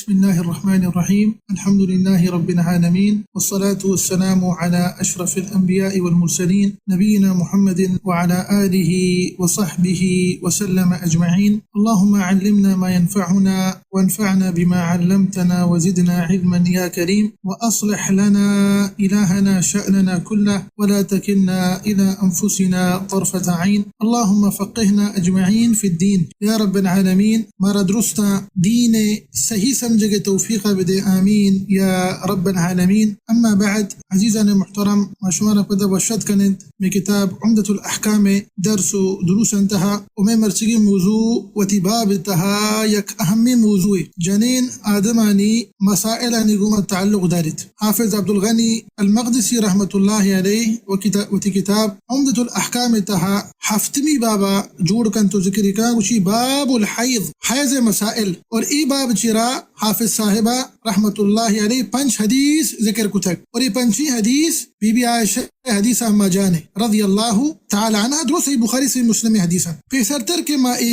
بسم الله الرحمن الرحيم. الحمد لله رب العالمين، والصلاة والسلام على أشرف الأنبياء والمرسلين، نبينا محمد وعلى آله وصحبه وسلم أجمعين. اللهم علمنا ما ينفعنا، وانفعنا بما علمتنا، وزدنا علما يا كريم. وأصلح لنا إلهنا شأننا كله، ولا تكلنا إلى أنفسنا طرفة عين. اللهم فقهنا أجمعين في الدين يا رب العالمين. مارا درستاں دین ءِ صحیح سمجھگ ءِ توفیق ءَ بدے، آمین یا رب العالمین. اما بعد، عزیزان محترم، ما شمارا پدا وش اتک کنیں مئے کتاب عمدۃ الاحکام ءِ درس و دروسانی تہا، و مئے مرچیگیں موضوع وتی باب ءِ تہا یک اہمیں موضوعے، جنین آدمانی مسائلانی گوما تعلق داریت. حافظ عبدالغنی المقدسی رحمت اللہ علیہ و کتا-، وتی کتاب عمدۃ الاحکام ءِ تہا ہفتمی بابا جوڑ کنت و ذکر کن، گوشی باب الحیض، حیض ءِ مسائل. اور اے باب چرا حافظ صاحبہ رحمت اللہ علیہ پنچ حدیث ذکر کتگ، اور اے پنچیں حدیث بی بی عائشہ ءِ حدیث، اما جان ءِ رضی اللہ تعالی عنہا، درو صحیح بخاری صحیح مسلم ءِ حدیثاں. پیسرتر کہ ما اے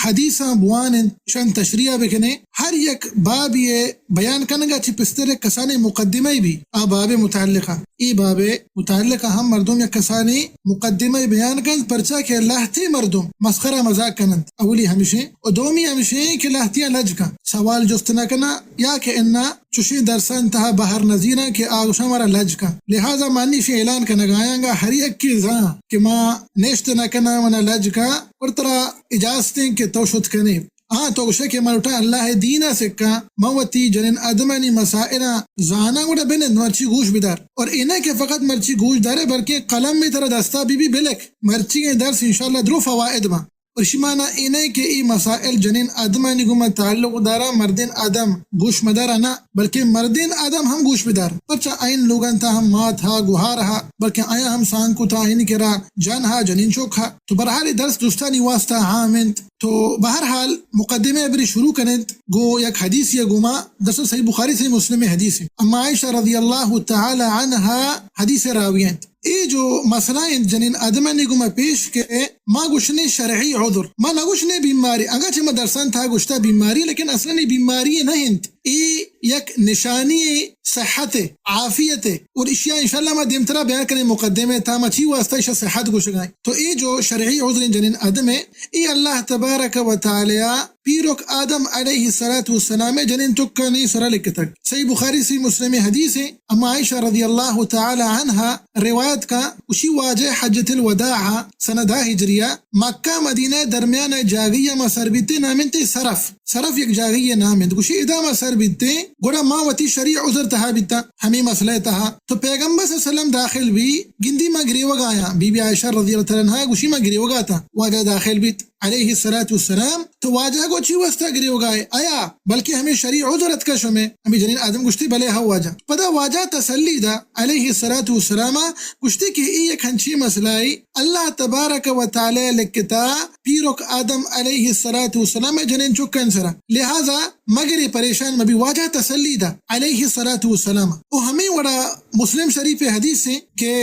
حدیثاں بوان انت، شان تشریح بکنیں، ہر یک بابی ءِ بیان کنگا چہ پیسرتر یک کسانیں مقدمہ بی آ باب ءِ متعلقہ. اے باب ءِ متعلقہ ہم مردم یک کسانیں مقدمہ بیان کنت، پرچا کہ لہتے مردم مسخرہ مذاق کننت. اولی ہمشیں، و دومی ہمشیں کہ لہتیاں لج کن، سوال جست نہ کنا، یا کہ انا چشیں درسان تہا بہر نزیراں کہ آ گوشاں مارا لج کن. لہذا ما انی شیں اعلان کنگایاں گا ہر یکے زان کہ ما نشت نہ کناں، منا لج کن، پر ترا اجازتیں کہ تو شت کنے. ہاں، تو گوشے کہ من لوٹاں اللہ ءِ دین ءَ سکاں، من وتی جنین آدمانی مسائلاں زاناں، گڑا بنند مرچی گوش بدار. اور اے نہ کہ فقط مرچی گوش دارے، بلکہ قلم ءَ ترا دستا بی بی بلک. مرچیگیں درس انشاءاللہ درو فوائد باں. اور اشی مانا اے نہ کہ اے مسائل جنین آدمانی گوما تعلق داراں، مردین آدم گوش مدارا نہ، بلکہ مردین آدم ہم گوش بدار. پرچا آئین لوگان تا ہم مات ہا، گوہار ہا، بلکہ آیا ہم سانکو تا آئین کرا جن ہا، جنین چوک ہا. تو برحال درس دوستانی واسطہ عام انت. تو بہرحال مقدمہ ءَ برے شروع کننت گوں یک حدیثے ءَ گوما، دراصل صحیح بخاری صحیح مسلم ءِ حدیث انت. اما عائشہ رضی اللہ تعالی عنہا حدیث ءِ راوی انت. اے جو مسئلہ انت جنین آدمانی گوما پیش کہ ما گوشنے شرعی عذر، ما نہ گوشنے بیماری، اگرچہ ما درسان تہا گوشتا بیماری، لیکن اصلاً اے بیماری نہ انت. اے یک نشانی صحت ءِ، عافیت ءِ، اور اشیا انشاءاللہ ما دیمترا بیان کنیں مقدمہ ءِ تہا ما چی واسطہ اشیا صحت گوشگائیں. تو اے جو شرعی عذر جنین آدم ءِ، اے اللہ تبارک و تعالی پیرک آدم علیہ الصلوۃ والسلام ءِ جنین چکانی سرا لکتگ. صحیح بخاری صحیح مسلم ءِ حدیث انت. اما عائشہ رضی اللہ تعالی عنہا روایت کا، اشی واجہ حجۃ الوداع سنہ دہ ہجریہ مکہ مدینہ درمیان جاگہی ما سر بیتے، نام انت سرف. سرف یک جاگہی نام انت. گوشی ادا ما سر بیتے، گڑا ما وتی شرعی عذر تہا بیتا، ہمیں مسئلہ تہا. تو پیغمبر صلی اللہ علیہ وسلم داخل بی، گندی ما گریوگا آیاں. بی بی عائشہ رضی اللہ تعالی عنہا گوشی ما گریوگا تا، واجہ داخل بیت علیہ الصلوۃ والسلام. تو واجہ گو چی واسطہ گریوگا ئے؟ آیا بلکہ ہمیں شرعی عذر اتکا شمے؟ ہمیں جنین آدم گوشتی بلے ہو واجہ. پدا واجہ تسلی دا علیہ الصلوۃ والسلام، گوشتی کہ اے یک ہنچی مسئلہ ای اللہ تبارک و تعالی لکتا پیرک آدم علیہ الصلوۃ والسلام جنین چکن سرا، لہذا مگرے پریشان مبی، واجہ تسلی دا علیہ الصلوۃ والسلام. او ہمیں وڑا مسلم شریف حدیث ہے کہ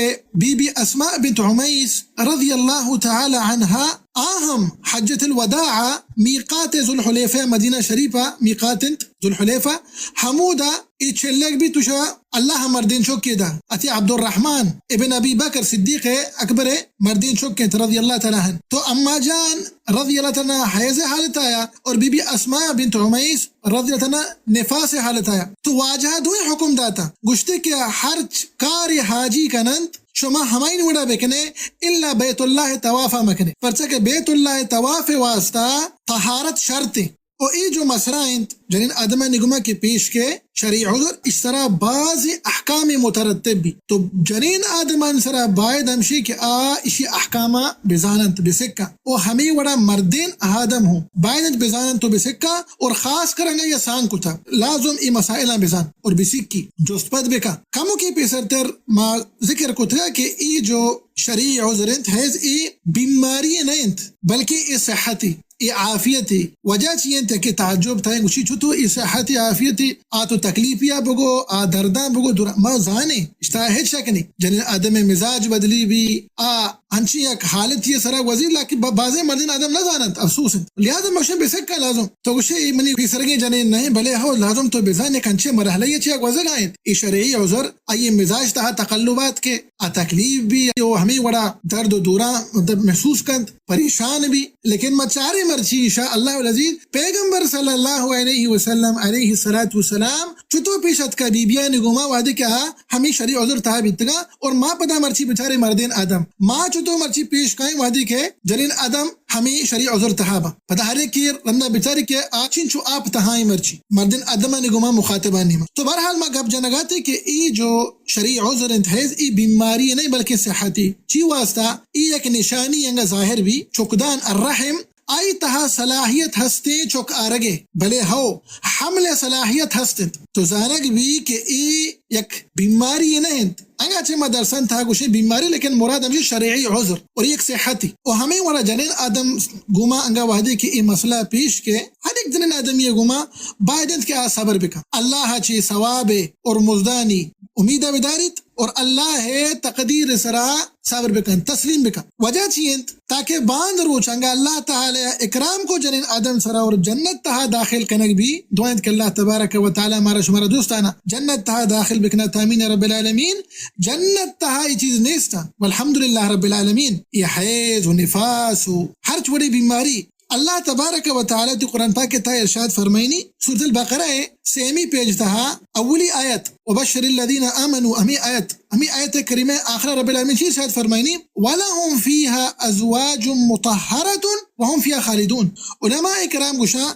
بی بی اسماء بنت عمیس رضی اللہ تعالی عنہا، آ ہم حجۃ الوداع میقات ذوالحلیفہ، مدینہ شریفہ میقات انت ذوالحلیفہ، ہمودا اے چلگ بی توشا اللہ مردین چوکے دا، اتی عبدالرحمن ابن ابی بکر صدیق اکبر مردین چوک انت رضی اللہ تعالی عنہ. تو اما جان رضی اللہ تعالی عنہ حیض حالت آیا اور بی بی اسماء بنت عمیس رضی اللہ تعالی عنہ نفاس حالت آیا. تو واجہ دوئیں حکم داتا، گوشتے کہ ہرچ کار حاجی کننت شما ہمائین وڑا بکنے، الا بیت اللہ طواف مکنے، پرچہ کہ بیت اللہ طواف واسطہ طہارت شرط ہے. او اے جو مسئلہ انت جنین آدمانی گوما کہ پیش کے شرعی عذر، اش سرا بعض احکام مترتب بی. تو جنین آدمان سرا باید ہمشی کہ آ اشی احکاما بزاننت، بسکا. او ہمیں وڑا مردین آدم ہوں باید انت بزاننت و بسکا، اور خاص کر اگاں یا سانگ کتا، لازم اے مسائلاں بزان اور بسکی، جست پد بکا. کمو کے پیسرتر ما ذکر کتگا کہ اے جو شرعی عذر انت، حیض اے بیماری نہ انت، بلکہ اے صحتی. اے عافیتے۔ وجہ چی انت کہ تعجب تھا گوشی چتو اے صحت عافیتے؟ آ تو تکلیفیا بگو، آ درداں بگو، دور ما زانے، اشتا ہچ شک نہیں۔ جنین آدم مزاج بدلی بی، آ انچیں یک حالتے سرا گوزی، لکن ب-، بازیں مردین آدم نہ زاننت، افسوس انت۔ لہذا مشن بسکا لازم۔ تو گوشے اے منی پیسرگیں جنین نہیں، بلے ہو لازم تو بزان یک انچیں مرحلہ چیا گوزگا انت۔ اے شرعی عذر، آئی مزاج تہا تقلبات کے، آ تکلیف بی، او ہمیں وڑا درد و دوراں مطلب محسوس کنت، پریشان بی۔ لیکن ما چارے مرچی انشاءاللہ العزیز پیغمبر صلی اللہ علیہ وسلم علیہ الصلوۃ والسلام چتو پیش اتکا بی بیانی گوما وہدے کہ آ ہمیں شرعی عذر تہا بیتگا، اور ما پدا مرچی بچارے مردین آدم، ما چتو مرچی پیش کائیں وہدے کہ جنین آدم ہمیں شرعی عذر تہا با۔ پدا ہر ایک رندا بچاری کہ آ چنچو آپ تہائیں مرچی مردین آدمانی گوما مخاطبانی ما۔ تو بہرحال ما گپ جنگاتے کہ ای جو شرعی عذر انت حیض، ای بیماری نہیں بلکہ صحتی۔ چی واسطہ؟ ای یک نشانی انگا ظاہر بی، چکدان الرحم، آئی تہا صلاحیت ہستیں چک آرگے، بلے ہو حمل صلاحیت ہست انت۔ تو زانگ بی کہ ای یک بیماری نہ انت۔ انگا چہ ما درسان تہا گوشیں بیماری، لیکن مراد ہمشی شرعی عذر اور یک صحتی۔ و ہمیں وڑا جنین آدم گوما انگا وہدے کہ ای مسئلہ پیش کے، ہر ایک جنین آدمی گوما باید انت کہ آ صبر بکن۔ اللہ چی ثواب اور مزدانی امید بداریت۔ اور اللہ ء تقدیر ء سرا صبر بکن، تسلیم بکن۔ وجہ چی انت؟ تاکہ باند روچ انگا اللہ تعالی اکرام کو جنین آدم سرا اور جنت تہا داخل کنگ بی۔ دعا انت کہ اللہ تبارک و تعالی مارا شمارا دوستانا جنت تہا داخل بکنا، آمین رب العالمین۔ جنت تہا ای چیز نیستا، والحمدللہ رب العالمین۔ یہ حیض و نفاس و ہرچ وڑی بیماری اللہ تبارک و تعالی تی قرآن پاک تہا ارشاد فرمائنی، سورۃ البقرہ ء سیمی پیج تہا اولی آیت، وبشر الذین آمنوا، ہمی آیت، ہمی آیت کریمہ آخر رب العالمین چی ارشاد فرمائنی؟ ولهم فیها ازواج مطهرة وهم فیها خالدون۔ علماء کرام گوشا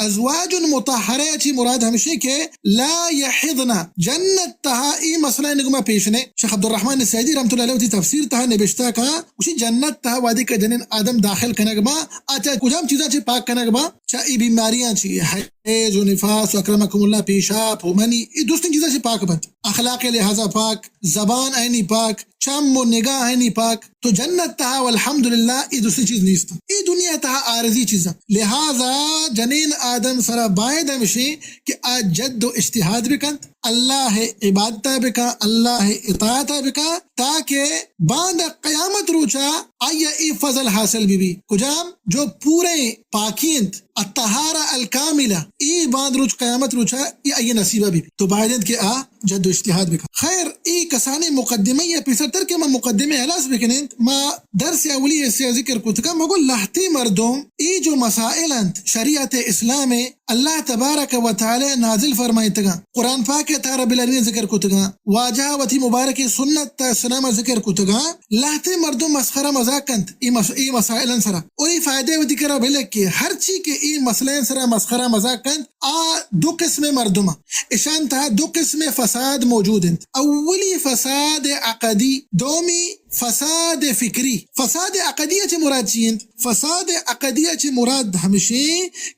ازواج مطهرہ چی مراد ہمشی کہ لا یحضن، جنت تہا ای مسئلہ نگما پیش نے۔ شیخ عبدالرحمن سعدی رحمۃ اللہ علیہ وتی تفسیر تہا نبشتہ کا، گوشی جنت تہا وہدے کہ جنین آدم داخل کنگ با، آ چہ کجام چیزاں چہ پاک کنگ با؟ چہ ای بیماریاں چی، حیض و نفاس و اکرمکم اللہ پیشاب و منی، ای درستیں چیزاں چہ پاک بنت۔ اخلاق لحاظا پاک، زبان اینی پاک، چم و نگاہ اینی پاک۔ تو جنت تہا والحمدللہ ای درستیں چیز نیست۔ ای دنیا تہا عارضی چیزاں۔ لہذا جنین آدم سرا باید ہمشی کہ آ جد و اجتہاد بکنت۔ اللہ ء عبادت ء بکن، اللہ ء اطاعت ء بکن، تاکہ باند قیامت روچا آئی ء اے فضل حاصل بہ بی۔ کجام؟ جو پوریں پاکی انت، الطہارہ الکاملہ، اے باند روچ قیامت روچا اے آئی ء نصیبہ بہ بی۔ تو باید انت کہ آ جد و اجتہاد بکن۔ خیر، اے کسانیں مقدمہ یا پیسر تر کہ ما مقدمہ ہلاس بکنیں، ما درس اولی حصہ ذکر کتگا، مگو لہتے مردم اے جو مسائل انت شریعت اسلام ء، اللہ تبارک و تعالی نازل فرمائتگاں، قرآن پاک ء تہا رب العالمین ذکر کتگاں، واجہ وتی مبارک سنت تہا اسلام ء ذکر کتگاں، لہتے مردم مسخرہ مزاق کنت اے مس-، اے مسائلاں سرا، او اے فائدہ وتی کرا بلک کہ ہرچی کہ اے مسئلہ سرا مسخرہ مزاق کنت، آ دو قسم مردم، اشان تہا دو قسم فساد موجود انت۔ اولی فساد عقدی، دومی فساد فکری۔ فساد عقدی چہ مراد چی انت؟ فساد عقدی چہ مراد ہمشی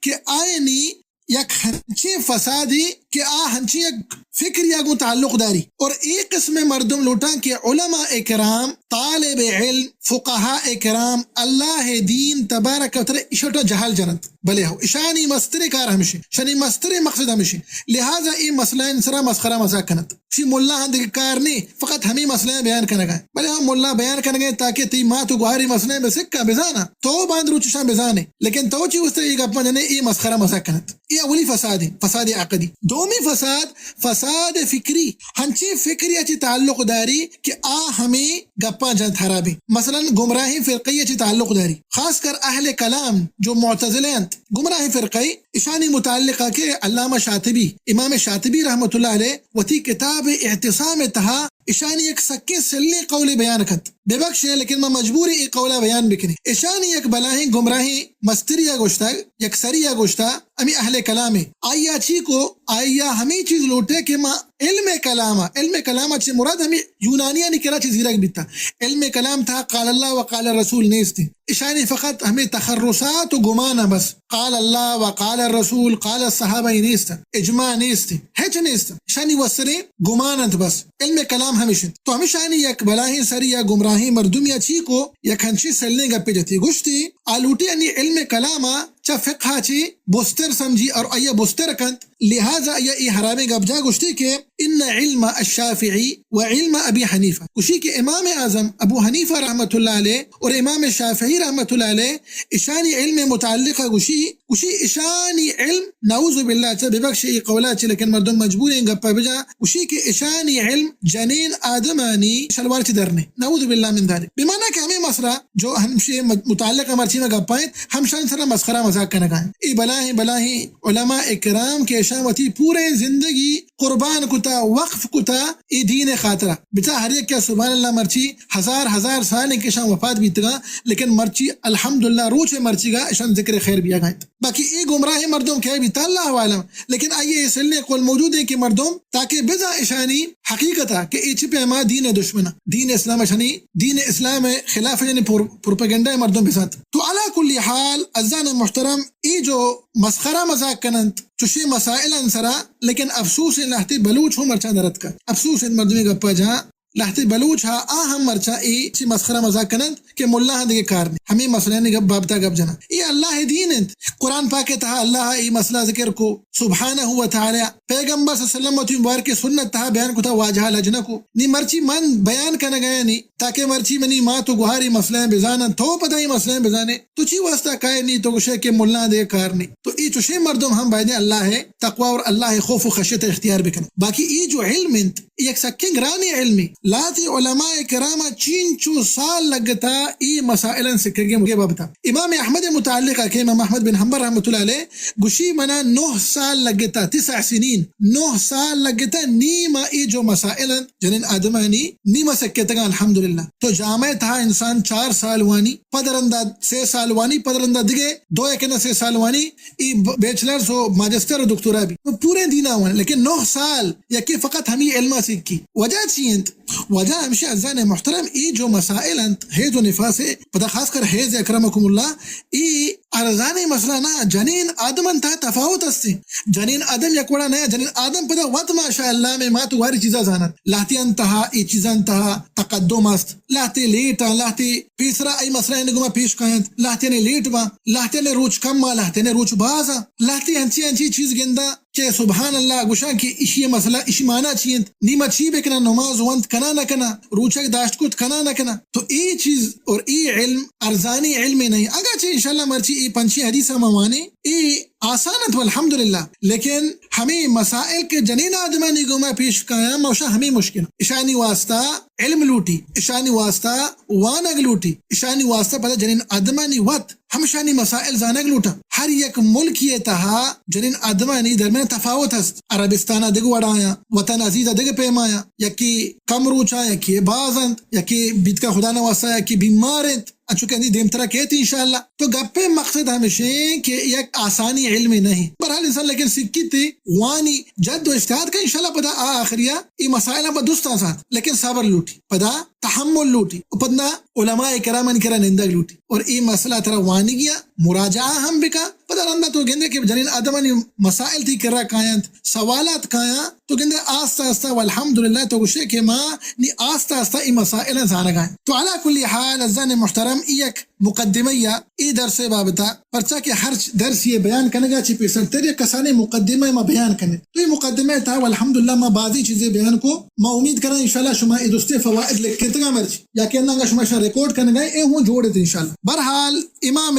کہ آئینی یک ہنچیں فسادے کہ آ ہنچیں یک فکریا گوں تعلق داری۔ اور اے قسم مردم لوٹاں کہ علماء کرام، طالب علم، فقہاء کرام، اللہ دین تبارک و تعالی اشٹا جہل جننت۔ بلے ہو، اشانی مستریں کار ہمشی، اشانی مستریں مقصد ہمشی۔ لہذا اے مسئلہ ان سرا مسخرہ مزاق کنت۔ شی ملا ہندگہ کار نی، فقط ہمے مسئلہ بیان کنگا۔ بلے ہم ملا بیان کنگا تاکہ تئی مات و گوہاری مسئلہ بہ سکا بزانا۔ تو باند روچ اشان بزانے۔ لیکن تو چی واسطہ اے گپاں جنے، اے مسخرہ مزاق کنت۔ اے اولی فساد انت، فساد عقدی۔ دومی فساد، فساد فکری، ہنچیں فکریا چی تعلق داری کہ آ ہمے گپاں جنت ہرابیں۔ مثلاً گمراہیں فرقہ چی تعلق داری، خاص کر اہل کلام جو معتزلہ انت، گمراہیں فرقہ، اشانی متعلقہ کہ علامہ شاطبی، امام شاطبی رحمۃ اللہ علیہ وتی کتاب اعتصام تہا اشانی یک سکیں سلیں قولے بیان کنت۔ ببخشے، لیکن ما مجبوریں اے قولا بیان بکنیں۔ اشانی یک بلاہیں گمراہیں مستریا گوشتگ، یک سریا گوشتا، ہمے اہل کلامے۔ آئیا چی کو؟ آئیا ہمے چیز لوٹے کہ ما علم کلاما، علم کلاما چہ مراد ہمے یونانیانی کرا چہ زیرگ بیتا۔ علم کلام تہا قال اللہ و قال الرسول نیست۔ اشانی فقط ہمے تخرصات و گمان بس۔ قال اللہ و قال الرسول، قال الصحابہ نیست۔ اجماع نیست۔ ہچ نیست۔ اشانی وسریں گمان انت بس۔ علم کلام ہمیش انت۔ تو ہمیشانی یک بلاہیں سری یا گمراہیں مردمی چی کو، یک ہنچیں سلیں گپے جتی۔ گوشتی، آ لوٹی انی علم کلاما چہ فقہ ءَ چی بستر سمجھی اور آئی ءَ بستر کنت، لہذا آئی ءَ اے حرامیں گپ جا گوشتی کہ ان علم الشافعی و علم ابی حنیفہ، گوشی کہ امام اعظم ابو حنیفہ رحمۃ اللہ علیہ اور امام شافعی رحمۃ اللہ علیہ اشانی علم متعلق گوشی، گوشی اشانی علم، نعوذ باللہ، چہ ببخش اے قولا چی، لیکن مردم مجبور ایں گپا بجا، گوشی کہ اشانی علم جنین آدمانی شلوار چی در نے، نعوذ باللہ من ذلک۔ بمانا کہ ہمیں مسئلہ جو ہمشی متعلق مرچی ما گپا انت، ہمشان سرا مسخرہ مذاق کنگا انت۔ اے بلاہیں بلاہیں علماء کرام کہ اشان وتی پورے زندگی قربان کتا، وقف کتا اے دین خاطرا۔ بچا ہر یک کہ سبحان اللہ مرچی ہزار ہزار سال انت کہ اشان وفات بیتگا، لیکن مرچی الحمدللہ روچ مرچیگا اشان ذکر خیر بیاگا انت۔ باقی اے گمراہیں مردم کہ بیتا اللہ عالم، لیکن آئی اے سلیں قول موجود ہیں کہ مردم تاکہ بزاں اشانی حقیقتا کہ اے چی پیما دین دشمن، دین اسلام اشانی، دین اسلام خلاف یعنی پروپیگنڈا مردم بزانت۔ تو علی کل حال عزیزان محترم، اے جو مسخرہ مذاق کننت چوشیں مسائلاں سرا، لیکن افسوس انت لہتے بلوچ ہوں مرچاں درتکا۔ افسوس انت مردمے گپا جاں لہتے بلوچ ہا آ ہم مرچاں اے چی مسخرہ مذاق کننت کہ ملاہاں دگہ کار نی، ہمیں مسئلہ نی گپ بابتا گپ جناں۔ اے اللہ دین انت، قرآن پاک تہا اللہ اے مسئلہ ذکر کو سبحانہ و تعالی۔ پیغمبر صلی اللہ علیہ وسلم وتی مبارک سنت تہا بیان کتا، واجہ لج نہ کو۔ نی مرچی من بیان کنگا نی تاکہ مرچی منی مات و گوہاری مسئلہ بزانن، تو پدا اے مسئلہ بزانے۔ تو چی واسطہ کائے نی تو گوشے کہ ملاں دے کار نی۔ تو اے چوشیں مردم ہم بایدیں اللہ تقوی اور اللہ خوف و خشیت اختیار بکن۔ باقی اے جو علم انت، اے یک سکیں گرانیں علمے۔ لہتے علماء کرام چینچو سال لگتا اے مسائلاں سکگے بابتا۔ امام احمد متعلقہ کہ امام احمد بن حنبل رحمۃ اللہ علیہ گوشی منا نہ سال لگتا، تسع سنین، نہ سال لگتا، نی ما اے جو مسائل انت جنین آدمانی، نی ما سکتگاں الحمدللہ۔ تو جامعہ تہا انسان چار سال وانی، پد رندا سے سال وانی، پد رندا دگہ دو یا کہ نہ سے سال وانی، ای ب-، بیچلرز و ماجسٹر و دکتورا بی۔ تو پورے دینا وانی، لیکن نہ سال یکے فقط ہمی علما سکی۔ وجہ چی انت؟ وجہ ہمشی عزیزان محترم، اے جو مسائل انت، حیض و نفاس، پدا خاص کر حیض اکرمکم اللہ، اے ارزانیں مسئلہ نہ، جنین آدم انت تہا تفاوت است۔ جنین آدم یک وڑا نہ، جنین آدم پدا وت ماشاءاللہ میں مات واری چیزا زانت۔ لہتے انت تہا، اے چیزاں تہا تقدم است۔ لہتے لیٹ آں، لہتے پیسرا اے مسئلہ نے گما پیش کاینت، لہتے نے لیٹ باں، لہتے نے روچ کم آں، لہتے نے روچ باز آں، لہتے انچی انچی چیز گندا کہ سبحان اللہ گوشاں کہ اشی مسئلہ، اشی معنی چی انت؟ نی ما چی بکناں؟ نماز ونت کناں نہ کناں؟ روچگ داشت کت کناں نہ کناں؟ تو اے چیز اور اے علم ارزانی علم نہیں۔ اگرچہ انشاءاللہ مرچی اے پنچیں حدیث ما وانیں، اے آسان انت والحمدللہ، لیکن ہمیں مسائل کہ جنین آدمانی گوما پیش کایاں، ما اشاں ہمیں مشکل۔ اشانی واسطہ علم لوٹی، اشانی واسطہ وانگ لوٹی، اشانی واسطہ پدا جنین آدمانی وت ہمشانی مسائل زانگ لوٹاں۔ ہر یک ملکی تہا جنین آدمانی درمیان تفاوت است۔ عربستان دگہ وڑایاں، وطن عزیز دگہ پیمایاں، یکی کم روچاں، یکی باز انت، یکی بیتکا خدا نہ واسطہ یکی بیمار انت، انچو کہ انچی دیمترا کیت انشاءاللہ۔ تو گپے مقصد ہمشیں کہ یک آسانی علمے نہیں۔ بہرحال انسان لیکن سکیت وانی جد و اجتہاد کا انشاءاللہ پدا آ آخریا اے مسائل ہم پہ دوستاں ساتھ، لیکن صبر لوٹی، پدا تحمل لوٹی، و پدا علماء کرامانی کرا نندگ لوٹی۔ اور اے مسئلہ ترا وانگیا مراجعہ ہم بکا، پدا رندا تو گندے کہ جنین آدمانی مسائل تی کرا کاینت، سوالات کایاں، تو گندے آستہ آستہ والحمدللہ تو گوشے کہ ما نی آستہ آستہ اے مسائل زانگا ہیں۔ تو علی کل حال عزیزان محترم، اے یک مقدمہ یا اے درس بابتا، پرچا کہ ہرچ درس یہ بیان کنگا چی پیسر تر یک کسانے مقدمہ ما بیان کنے۔ تو اے مقدمہ تا والحمدللہ ما بعضی چیزیں بیان کو، ما امید کریں انشاءاللہ شما اے دوستے فوائد لکھتگا مرچی، یا کہ انگا شما شا ریکارڈ کنگا اے ہوں جوڑ انت انشاءاللہ۔ بہرحال امام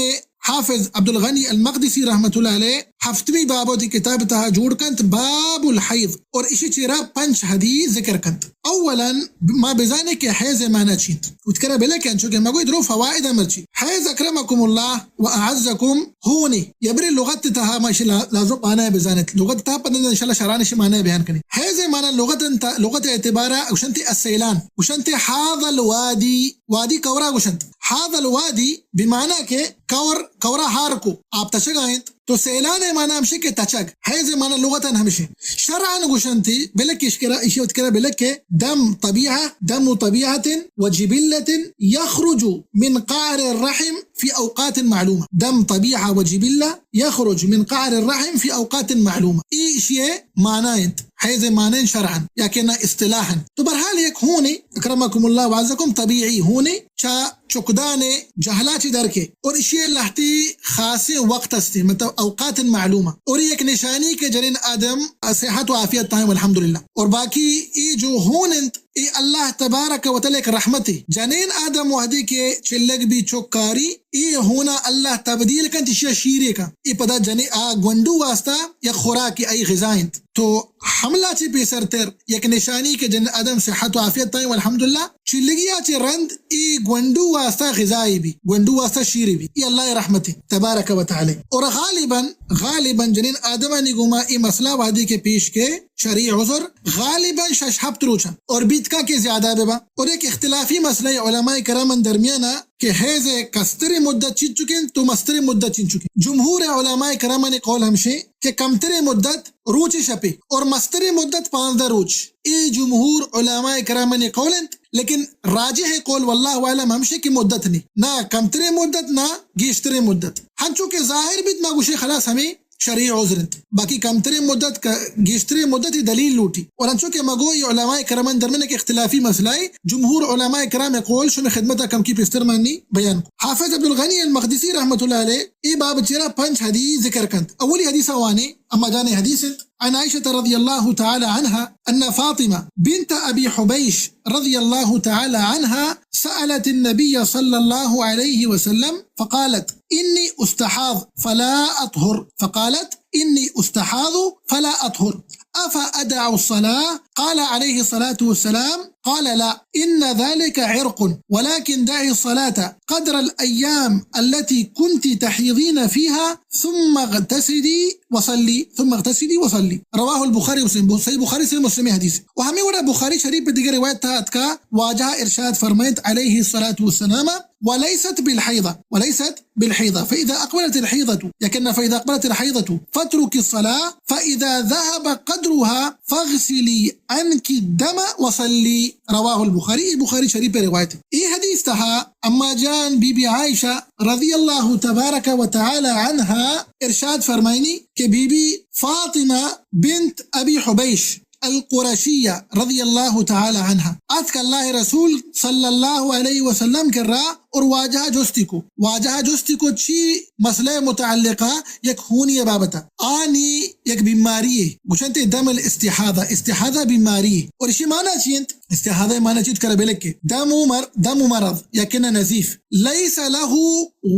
حافظ عبدالغنی المقدسی رحمۃ اللہ علیہ ہفتمی باب وتی کتاب تہا جوڑ کنت، باب الحیض، اور اشی چیرا پنچ حدیث ذکر کنت۔ اولاً ما بزانیں کہ حیض معنی چی انت۔ وت کرا بلکن، چونکہ مگوی درو فوائد مرچی۔ حیض اکرمکم اللہ و اعزکم ہونے، یا برے لغت تہا ما اشی لا-، لازم معنی بزانت۔ لغت تہا پدا انشاءاللہ شرحان اشی معنی بیان کنی۔ حیض معنی لغت انت، لغت اعتبارا گوشنت السیلان، گوشنت حاض الوادی، وادی کورا گوشنت۔ حاض الوادی بمعنی کہ کور، کورا ہار کو، آپ تچگا انت۔ تو سیلان معنی ہمشی کہ تچگ، حیض معنی لغتاً ہمشی۔ شرعاً گوشنتی، بلک اشکرا، اشی وت کرا بلک کہ دم طبیعہ، دم طبیعت و جبلت یخرج من قعر الرحم فی اوقات معلومہ۔ دم طبیعہ و جبلہ یخرج من قعر الرحم فی اوقات معلومہ۔ ای اشی معنی انت۔ حیض مانند شرعاً یا کہ نہ اصطلاحاً۔ تو بہرحال یک ہونے، اکرمکم اللہ وعزکم، طبیعی ہونے چا چکدان جہلا چی در کے اور اشی لہتی خاصیں وقت ہستے، مطلب اوقات معلومہ، اور یک نشانی کہ جنین آدم صحت و عافیت تائیں والحمدللہ۔ اور باقی اے جو ہون انت، اے اللہ تبارک و تعالی یک رحمتے۔ جنین آدم وہدے کہ چلگ بی چکاری، اے ہونا اللہ تبدیل کنت، اشیا شیرے کن۔ اے پدا جنے آ گونڈو واسطہ یک خوراکے، آئی غذا انت۔ تو ہملا چہ پیسر تر یک نشانی کہ جنین آدم صحت و عافیت تائیں والحمدللہ، چلگیا چہ رند اے گونڈو واسطہ غذائے بی، گونڈو واسطہ شیرے بی۔ اے اللہ رحمتے تبارک و تعالی۔ اور غالباً، غالباً جنین آدمانی گوما اے مسئلہ وہدے کہ پیش کے شرعی عذر غالباً شش ہپت روچاں اور بیت کاں کہ زیادہ بہ با۔ اور یک اختلافی مسئلہ علماء کرامن درمیانا کہ حیض کستریں مدت چنچکیں تو مستریں مدت چنچکیں۔ جمہور علماء کرامانی قول ہمشیں کہ کمتریں مدت روچ شپے اور مستریں مدت پانزدہ روچ۔ اے جمہور علماء کرامانی قول انت، لیکن راجح قول واللہ اعلم ہمشیں کہ مدت نے، نہ کمتریں مدت نہ گیشتریں مدت۔ ہنچو کہ ظاہر بیت ما گوشے خلاص ہمیں شرعی عذر انت۔ باقی کمتریں مدت کا گیشتریں مدت ہی دلیل لوٹی۔ اور انچو کہ مگو یہ علماء کرامن درمیان ایک اختلافی مسئلہ ہے، جمہور علماء کرام قول شمی خدمت کم کی پیستر مانی بیان کو۔ حافظ عبدالغنی المقدسی رحمۃ اللہ علیہ اے باب چیرا پنچ حدیث ذکر کنت۔ اولی حدیث وانے، اما جان حدیث انت، عن عائشة رضی اللہ تعالی عنہا ان فاطمہ بنت ابی حبیش رضی اللہ تعالی عنہا سألت النبی صلی اللہ علیہ وسلم فقالت، إني أستحاض فلا أطهر. فقالت: إني أستحاض فلا أطهر. أفأدع الصلاة؟ قال عليه الصلاة والسلام: قال لا، إن ذلك عرق، ولكن دعي الصلاة قدر الأيام التي كنت تحيضين فيها، ثم اغتسلي وصلي، ثم اغتسلي وصلي. رواه البخاري ومسلم. صحیح بخاری، صحیح مسلم حدیث۔ و ہمیں وڑا بخاری شریف پہ دیگر روایت تھا اتکا، واجہ ارشاد فرمائت علیہ الصلاة والسلام، وليست بالحيضة، وليست بالحيضة، فإذا أقبلت الحيضة، یا کہ نہ، فإذا أقبلت الحيضة فاتركي الصلاة، فإذا ذهب قدرها فاغسلي عنك الدم وصلي. رواه البخاري، اے بخاری شریف پہ روایت ہے۔ اے حدیث تہا اما جان بی بی عائشہ رضی اللہ تبارک و تعالی عنہا ارشاد فرمائنی کہ بی بی فاطمہ بنت ابی حبیش القرشیہ رضی اللہ تعالی عنہا اتک اللہ رسول صلی اللہ علیہ وسلم کرا اور واجہ جستی کو، واجہ جستی کو چی مسئلہ متعلقہ، یک ہونی بابتا، آنی یک بیماری ہے، گوشنتے دم الاستحاضہ، استحاضہ بیماری ہے۔ اور اشی معنی چی انت؟ استحاضہ معنی چی انت؟ کرا بلکے دم و مر-، دم و مرض یا کہ نزیف، لیس لہ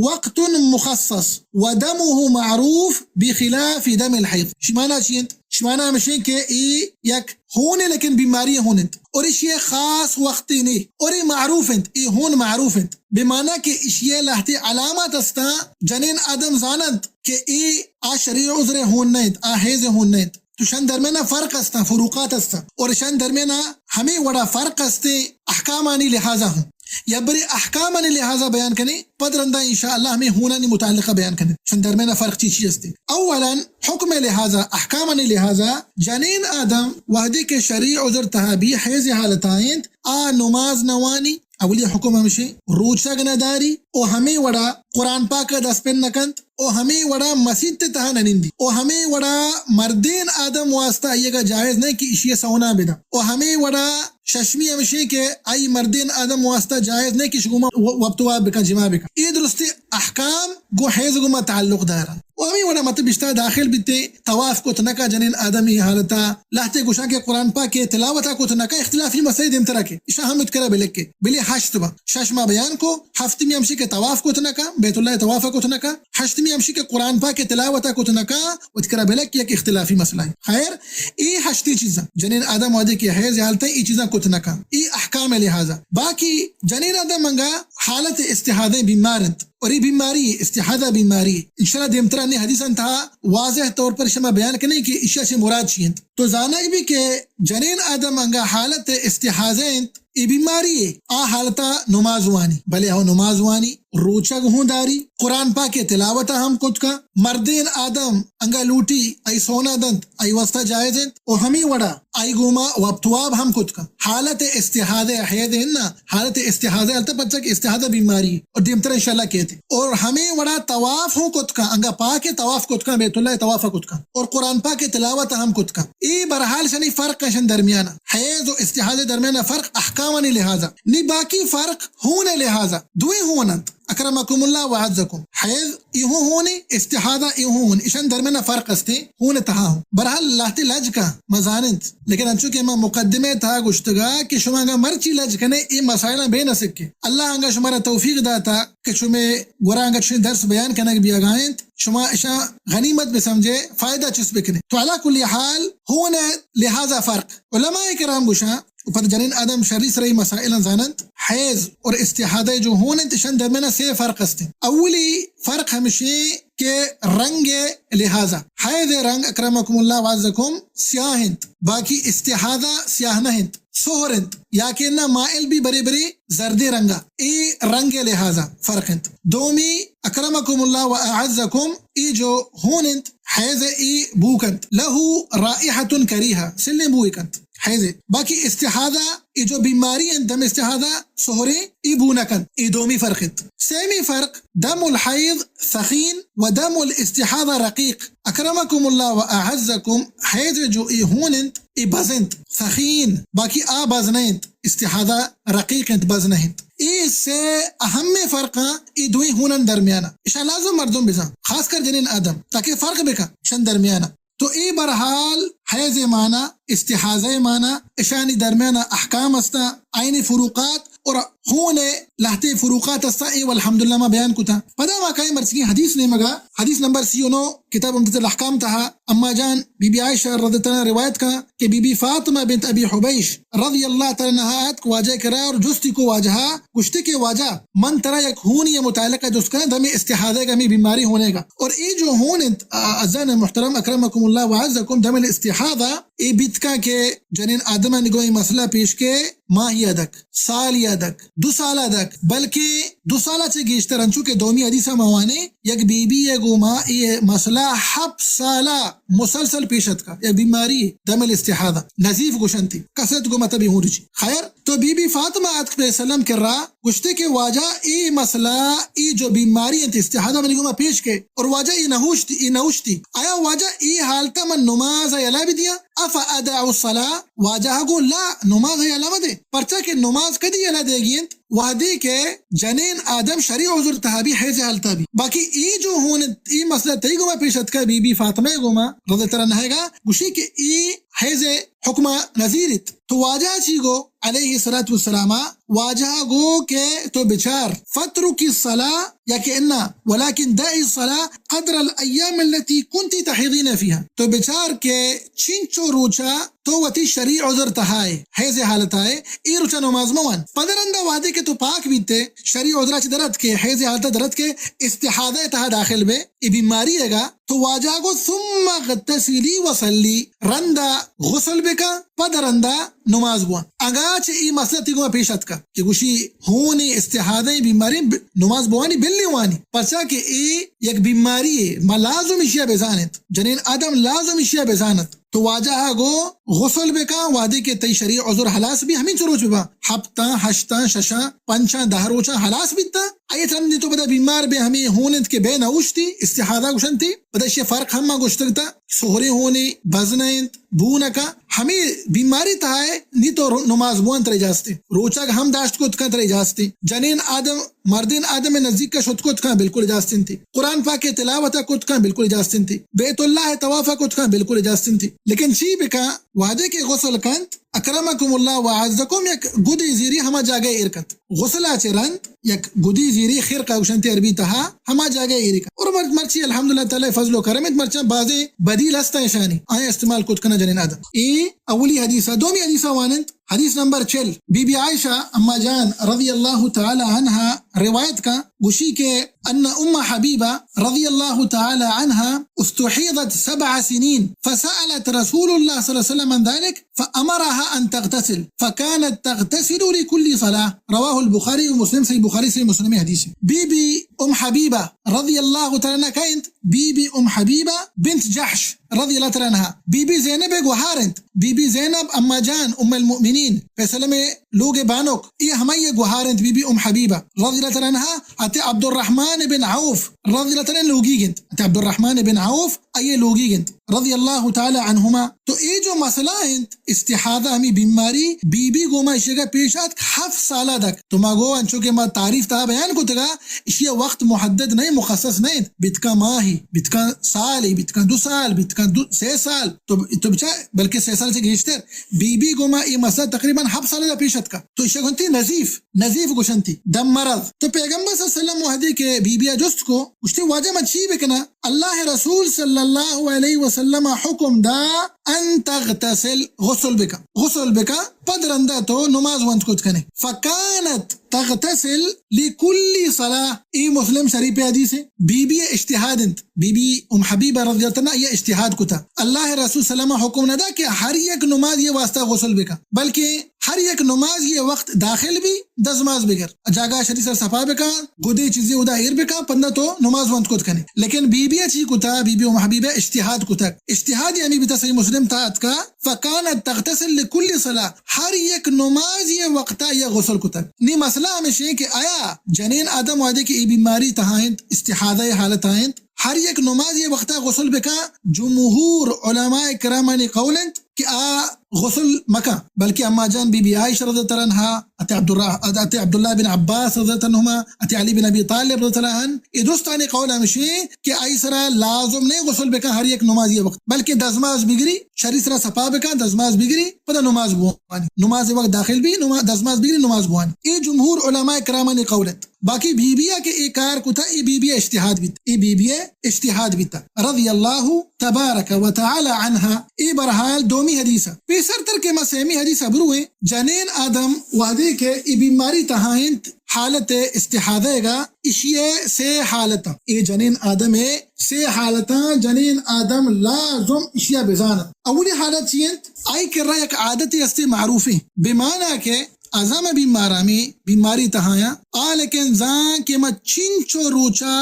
وقت مخصص و دمہ معروف بخلاف دم الحیض۔ اشی معنی چی انت؟ شمانا ہمشیں کہ اے یک ہونے، لیکن بیماری ہون انت اور اشی خاص وقتے نے اور اے معروف انت، اے ہون معروف انت، بہ معنی کہ اشی لہتے علامات استاں، جنین آدم زاننت کہ اے آ شرعی عذر ہون نہ انت، آ حیض ہون نہ انت۔ تو شن درمیانا فرق استاں، فروقات استاں اور شن درمیانا ہمیں وڑا فرق استیں احکامانی لحاظا ہوں۔ یا برے احکامانی لحاظا بیان کنے، پد رندا انشاءاللہ ہمیں ہونانی متعلقہ بیان کنے۔ شن درمیانا فرق چی چی استے؟ اولاً حکم لحاظا، احکامانی لحاظا جنین آدم وہدے کہ شرعی عذر تہا بی حیض حالتا انت، آ نماز نوانی، اولی حکم ہمشے روچگ نداری و ہمیں وڑا قرآن پاک دست پن نکنت و ہمیں وڑا مسیت تہا ننندی و ہمیں وڑا مردین آدم واسطہ آئیگا جائز نہیں کہ اشی سونا بدا و ہمیں وڑا ششمی ہمشیں کہ آئی مردین آدم واسطہ جائز نہیں کہ شگوما و-، وپت واب بکن، جماع بکن۔ اے درستی احکام گو حیض گوما تعلق دارا۔ و ہمیں وڑا مت بشتا داخل بیتے، طواف کت نکا جنین آدم ای حالتا۔ لہتے گوشاں کہ قرآن پاک کے تلاوتا کت نکا، اختلافی مسئلہ دیمترا کے۔ اشا ہم اتکرا بلکے۔ بلے ہشت با۔ شش ما بیان کو، ہفتمی ہمشی کہ طواف کت نکا، بیت اللہ طواف کت نکا۔ ہشتمی ہمشی کہ قرآن پاک کے تلاوتا کت نکا، اتکرا بلک یک اختلافی مسئلہ ہے۔ خیر، اے ہشتی چیزاں جنین آدم وادے کہ حیض حالت اے چیزاں کت نہ کن، اے احکام لحاظا۔ باقی جنین آدم انگا حالت استحاضہ بیمار انت اور اے بیماری استحاضہ بیماری۔ انشاءاللہ دیمترا نے حدیثاں تہا واضح طور پر شما بیان کنے کہ اشیا سے مراد چی انت۔ تو زانگ بھی کہ جنین آدم انگا حالت استحاضہ انت، اے بیماری اے، آ حالتا نماز وانی، بلے ہو نماز وانی، روچگ ہوں داری، قرآن پاک تلاوتا ہم کت کا، مردین آدم انگا لوٹی، ای سونا دنت، ای واسطہ جائز انت، و ہمیں وڑا آئی گوما واب تواب ہم کت کن۔ حالت استحاضہ، حیض انت نا، حالت استحاضہ ہلتا، پرچا کہ استحاضہ بیماری اور دیمتر انشاءاللہ کہتے۔ اور ہمیں وڑا طواف ہوں کت کن، انگا پاک طواف کت کن، بیت اللہ طواف کت کن اور قرآن پاک تلاوت ہم کت کن۔ اے برحال شنی فرق شن درمیان، حیض و استحاضہ درمیان فرق احکامانی لحاظا، نی باقی فرق ہون لحاظا، دوئیں ہون انت۔ اکرمکم اللہ و اعزکم۔ حیض ای ہوں ہونے، استحاضہ ای ہوں ہونے، اشان درمیان فرق استے، ہون تہا ہوں۔ برحال لہتے لج کا مزاننت، لیکن انچو کہ ما مقدمہ تہا گشتگا کہ شما انگا مرچی لج کنے، اے مسائلاں بے نہ سکے۔ اللہ انگا شمارا توفیق داتا کہ شمے گورا انگا چشیں درس بیان کنگ بیاگا انت، شما اشاں غنیمت بسمجھے، فائدہ چست بکنے۔ تو علی کل حال ہون لحاظا فرق۔ علماء کرام گوشاں، و پد جنین آدم شری سرئی مسائلاں زاننت، حیض اور استحاضہ جو ہون انت، اشان درمیان سے فرق است۔ اولی فرق ہمشی کہ رنگ لحاظا، حیض رنگ اکرمکم اللہ و اعزکم سیاہ انت، باقی استحاضہ سیاہ نہ انت، سہر انت، یا کہ نہ مائل بھی برے برے زردے رنگا۔ اے رنگ لحاظا فرق انت۔ دومی، اکرمکم اللہ و اعزکم، ای جو ہون انت، حیض ای بو کنت، لہ رائحۃ کریہہ، سلیں بوئے کنت حیض۔ باقی استحاضہ، ای جو بیماری انت دم استحاضہ، سہریں، ای بو نہ کنت۔ ای دومی فرق انت۔ سیمی فرق، دم الحیض ثخین و دم الاستحاضہ رقیق۔ اکرمکم اللہ و اعزکم، حیض جو ای ہون انت، ای بز انت، ثخین، باقی آ بز نہ انت، استحاضہ رقیق انت، بز نہ انت۔ اے سے اہم فرق ہیں، اے دوئیں ہونن درمیان۔ اشاں لازم مردم بزان، خاص کر جنین آدم، تاکہ فرق بکن اشان درمیان۔ تو اے برحال حیض مانا، استحاضہ مانا، اشانی درمیان احکام استا، آئین فروقات اور ہون لہتے فروقات استا، اے والحمدللہ ما بیان کتا۔ پدا ما کائیں مرچی حدیث نیمگا، حدیث نمبر سی و نو، کتاب عمدۃ الاحکام تہا، اما جان بی بی عائشہ رضی اللہ عنہا روایت کا کہ بی بی فاطمہ بنت ابی حبیش رضی اللہ تعالی عنہا اتک واجہ کرا اور جستی کو واجہا، گشتے کہ واجہ، من ترا یک ہونی متعلقہ جست کنا، دمی استحاضہ کا، ہمیں بیماری ہونے کا۔ اور اے جو ہون انت، آ، عزیزان محترم، اکرمکم اللہ و اعزکم، دم الاستحاضہ، اے بیت کا کہ جنین آدم نگوئی مسئلہ پیش کے، ماہی ادک، سالی ادک، دو سال ادک، بلکہ دو سالا چہ گیشتر، انچو کہ دومی حدیثا ما وانے، یک بی بی ء گوما اے مسئلہ ہپت سالا مسلسل پیش اتکا، یک بیماری دم الاستحاضہ، نزیف گوشنتی، کسرت گوما تبی ہوں رچی۔ خیر، تو بی بی فاطمہ اتک پہ سلم کرا، گشتے کہ واجہ اے مسئلہ، اے جو بیماری انت استحاضہ منی گوما پیش کے، اور واجہ اے نہوشتی، اے نہوشتی۔ آیا واجہ اے حالتا من نماز یلا بدیاں؟ افادع الصلاة؟ واجہ گو لا، نماز یلا مدے۔ پرچا کہ نماز کدی یلا دیگی انت؟ وہدے کہ جنین آدم شرعی عذر تہا بی، حیض حالتا بی۔ باقی اے جو ہون انت، اے مسئلہ تئی گوما پیش اتکا بی بی فاطمہ گوما رضی اللہ عنہا گا، گوشی کہ اے حیض حکمہ نظیر ات۔ تو واجہ چی گو؟ علیہ الصلاة والسلام، واجہ گو کہ تو بچار، فاترک الصلاة، یا کہ انا، ولکن دع الصلاة قدر الایام التی کنت تحیضین فیہا۔ تو بچار کہ چنچو روچا تو وتی شرعی عذر تہائے، حیض حالتائے، اے روچا نماز موان۔ پدرندا وہدے کہ تو پاک بیتے، شرعی عذرا چہ درت کے، حیض حالتا درت کے، استحاضہ تہا داخل بے، اے بیماری ہے گا، تو واجہ گو، ثم اغتسلی وصلی، رندا غسل بکا، پد رندا نماز بوان۔ اگاں چہ اے مسئلہ تئی گوما پیش اتکا کہ گوشی ہونی استحاضہ بیماری ب-، نماز بوانی بلی وانی، پرچا کہ اے یک بیماری ہے، ما لازم اشیا بزانت، جنین آدم لازم اشیا بزانت۔ تو واجہ گو غسل بکا، وہدے کہ تئی شرعی عذر ہلاس بی، ہمینچو روچ ببا، ہپتاں، ہشتاں، ششاں، پنچاں، دہ روچاں ہلاس بیتا۔ آئی ترندی تو پدا بیمار بے، ہمیں ہون انت کہ بے نہ اوشتی، استحاضہ گوشنتی۔ پدا اشی فرق ہم ما گوشتگ تا، سہریں ہونے بز نہ انت، بو نہ کا۔ ہمیں بیماری تہا ہے، نی تو رو-، نماز بوان ترے جاستے۔ روچگ ہم داشت کت کن ترے جاستے۔ جنین آدم، مردین آدم نزدیک کا شت کت کن بالکل جاست انتی۔ قرآن پاک تلاوت کت کن بالکل جاست انتی۔ بیت اللہ طواف کت کن بالکل جاست انتی۔ لیکن چی بکا؟ وہدے کہ غسل کنت، اکرمکم اللہ و اعزکم، یک گدی زیری ہما جاگہ ایر کنت۔ غسلا چہ رند یک گدی زیری، خرقہ گوشنتی عربی تہا، ہما جاگہ ایر کنت۔ اور مر-، مرچی الحمدللہ تعالی فضل و کرم انت، مرچاں بازیں بدیل ہستاں اشانی، آیاں استعمال کت کناں جنین آدم۔ اے اولی حدیث ء۔ دومی حدیث ء واننت، حدیث نمبر چل، بی بی عائشہ اما جان رضی اللہ تعالی عنہا روایت کا، گوشی کہ ان ام حبیبہ رضی اللہ تعالی عنہا استحیضت سبع سنین فسألت رسول اللہ صلی اللہ علیہ وسلم عن ذلك فأمرها أن تغتسل، فكانت تغتسل لكل صلاة. رواه البخاري ومسلم، صحیح بخاری، صحیح مسلم حدیث. بی بی ام حبیبہ رضی اللہ تعالی عنہا کئے انت؟ بی بی ام حبیبہ بنت جحش رضی اللہ تعالی عنہا، بی بی زینب گوہار انت. بی بی زینب اما جان ام المؤمنین، فیصلہ میں لوگ بانک، اے ہمائی گوہار انت بی بی ام حبیبہ رضی اللہ تعالی عنہا. اتے عبدالرحمن بن عوف رضی اللہ تعالی عنہ لوگی گنت، اتے عبدالرحمن بن عوف اے لوگی گنت رضی اللہ تعالی عنہما. تو اے جو مسئلہ انت استحاضہ ہمی بیماری، بی بی گوما اشیگا پیش آتک ہفت سالہ دک. تو ما گو انچو کہ ما تعریف تہا بیان کتگا، اشی وقت محدد نہیں، مخصص نہیں، بتکا ماہی، بتکا سالی، بتکا دو سال، بتکا دو، سے سال، تو، تو بچا بلکہ سے سال سے گیشتر. بی بی گوما اے مسئلہ تقریباً ہفت سالہ دا پیش آتکا. تو اشی گنتی نزیف، نزیف گوشنتی، دم مرض. تو پیغمبر صلی اللہ علیہ وسلم وحدی کہ بی بی جست کو، گوشتی واجہ من چی بکنا؟ اللہ رسول صلی اللہ علیہ وسلم حکم دا ان تغتسل، غسل بکا، غسل بکا، پد رندا تو نماز وانت کت کنے. فکانت تغتسل لکل صلاة. اے مسلم شریف حدیث ہے. بی بی اجتہاد انت. بی بی ام حبیبہ رضی اللہ عنہا یہ اجتہاد کتا. اللہ رسول صلی اللہ علیہ وسلم حکم نہ دا کہ ہر یک نماز یہ واسطہ غسل بکا، بلکہ ہر یک نماز یہ وقت داخل بی، دزماز بگر، جاگہ شری سر صفا بکا، گدے چیزیں ادا ایر بکا، پندا تو نماز وانت کت کنے. لیکن بی بی چی کتا؟ بی بی ام حبیبہ اجتہاد کتا. اجتہاد یعنی بیتا صحیح مسلم تا اتکا، فکانت تغتسل لکل صلاة، ہر یک نماز یہ وقتا یہ غسل کتا. نی مسئلہ ہمیشہ کہ آیا جنین آدم وعدے کہ ای بیماری تہا انت، استحاضہ حالت انت، ہر یک نماز یہ وقتا غسل بکا؟ جمہور علماء کرامانی قول انت کہ آ غسل مکا، بلکہ اما جان بی بی عائشہ رضی اللہ تعالی عنہا، اتے عبداللہ، اتے عبداللہ بن عباس رضی اللہ عنہما، اتے علی بن ابی طالب رضی اللہ عنہ، اے درستانی قول ہمشی کہ آئی سرا لازم نہیں غسل بکا ہر یک نماز یہ وقت، بلکہ دزماز بگری، شری سرا صفا بکا، دزماز بگری، پدا نماز بوانی، نماز وقت داخل بی، نماز، دزماز بگری، نماز بوانی. اے جمہور علماء کرامانی قول انت. باقی بی بی ء کہ اے کار کتا، اے بی بی ء اجتہاد بیت، اے بی بی ء اجتہاد بیت، رضی اللہ تبارک و تعالی عنہا. اے برحال دومی حدیث ء. پیسر تر کہ ما سیمی حدیث ء برویں، جنین آدم وہدے کہ اے بیماری تہا انت، حالت استحاضہ گا، اشی ء سے حالتاں، اے جنین آدم ء سے حالتاں جنین آدم لازم اشی ء بزانت. اولی حالت چی انت؟ آئی کرا یک عادتے ہستے معروفیں، بمانا کہ ازم بیمارامی بیماری تہایاں، آ لیکن زان کہ ما چنچو روچا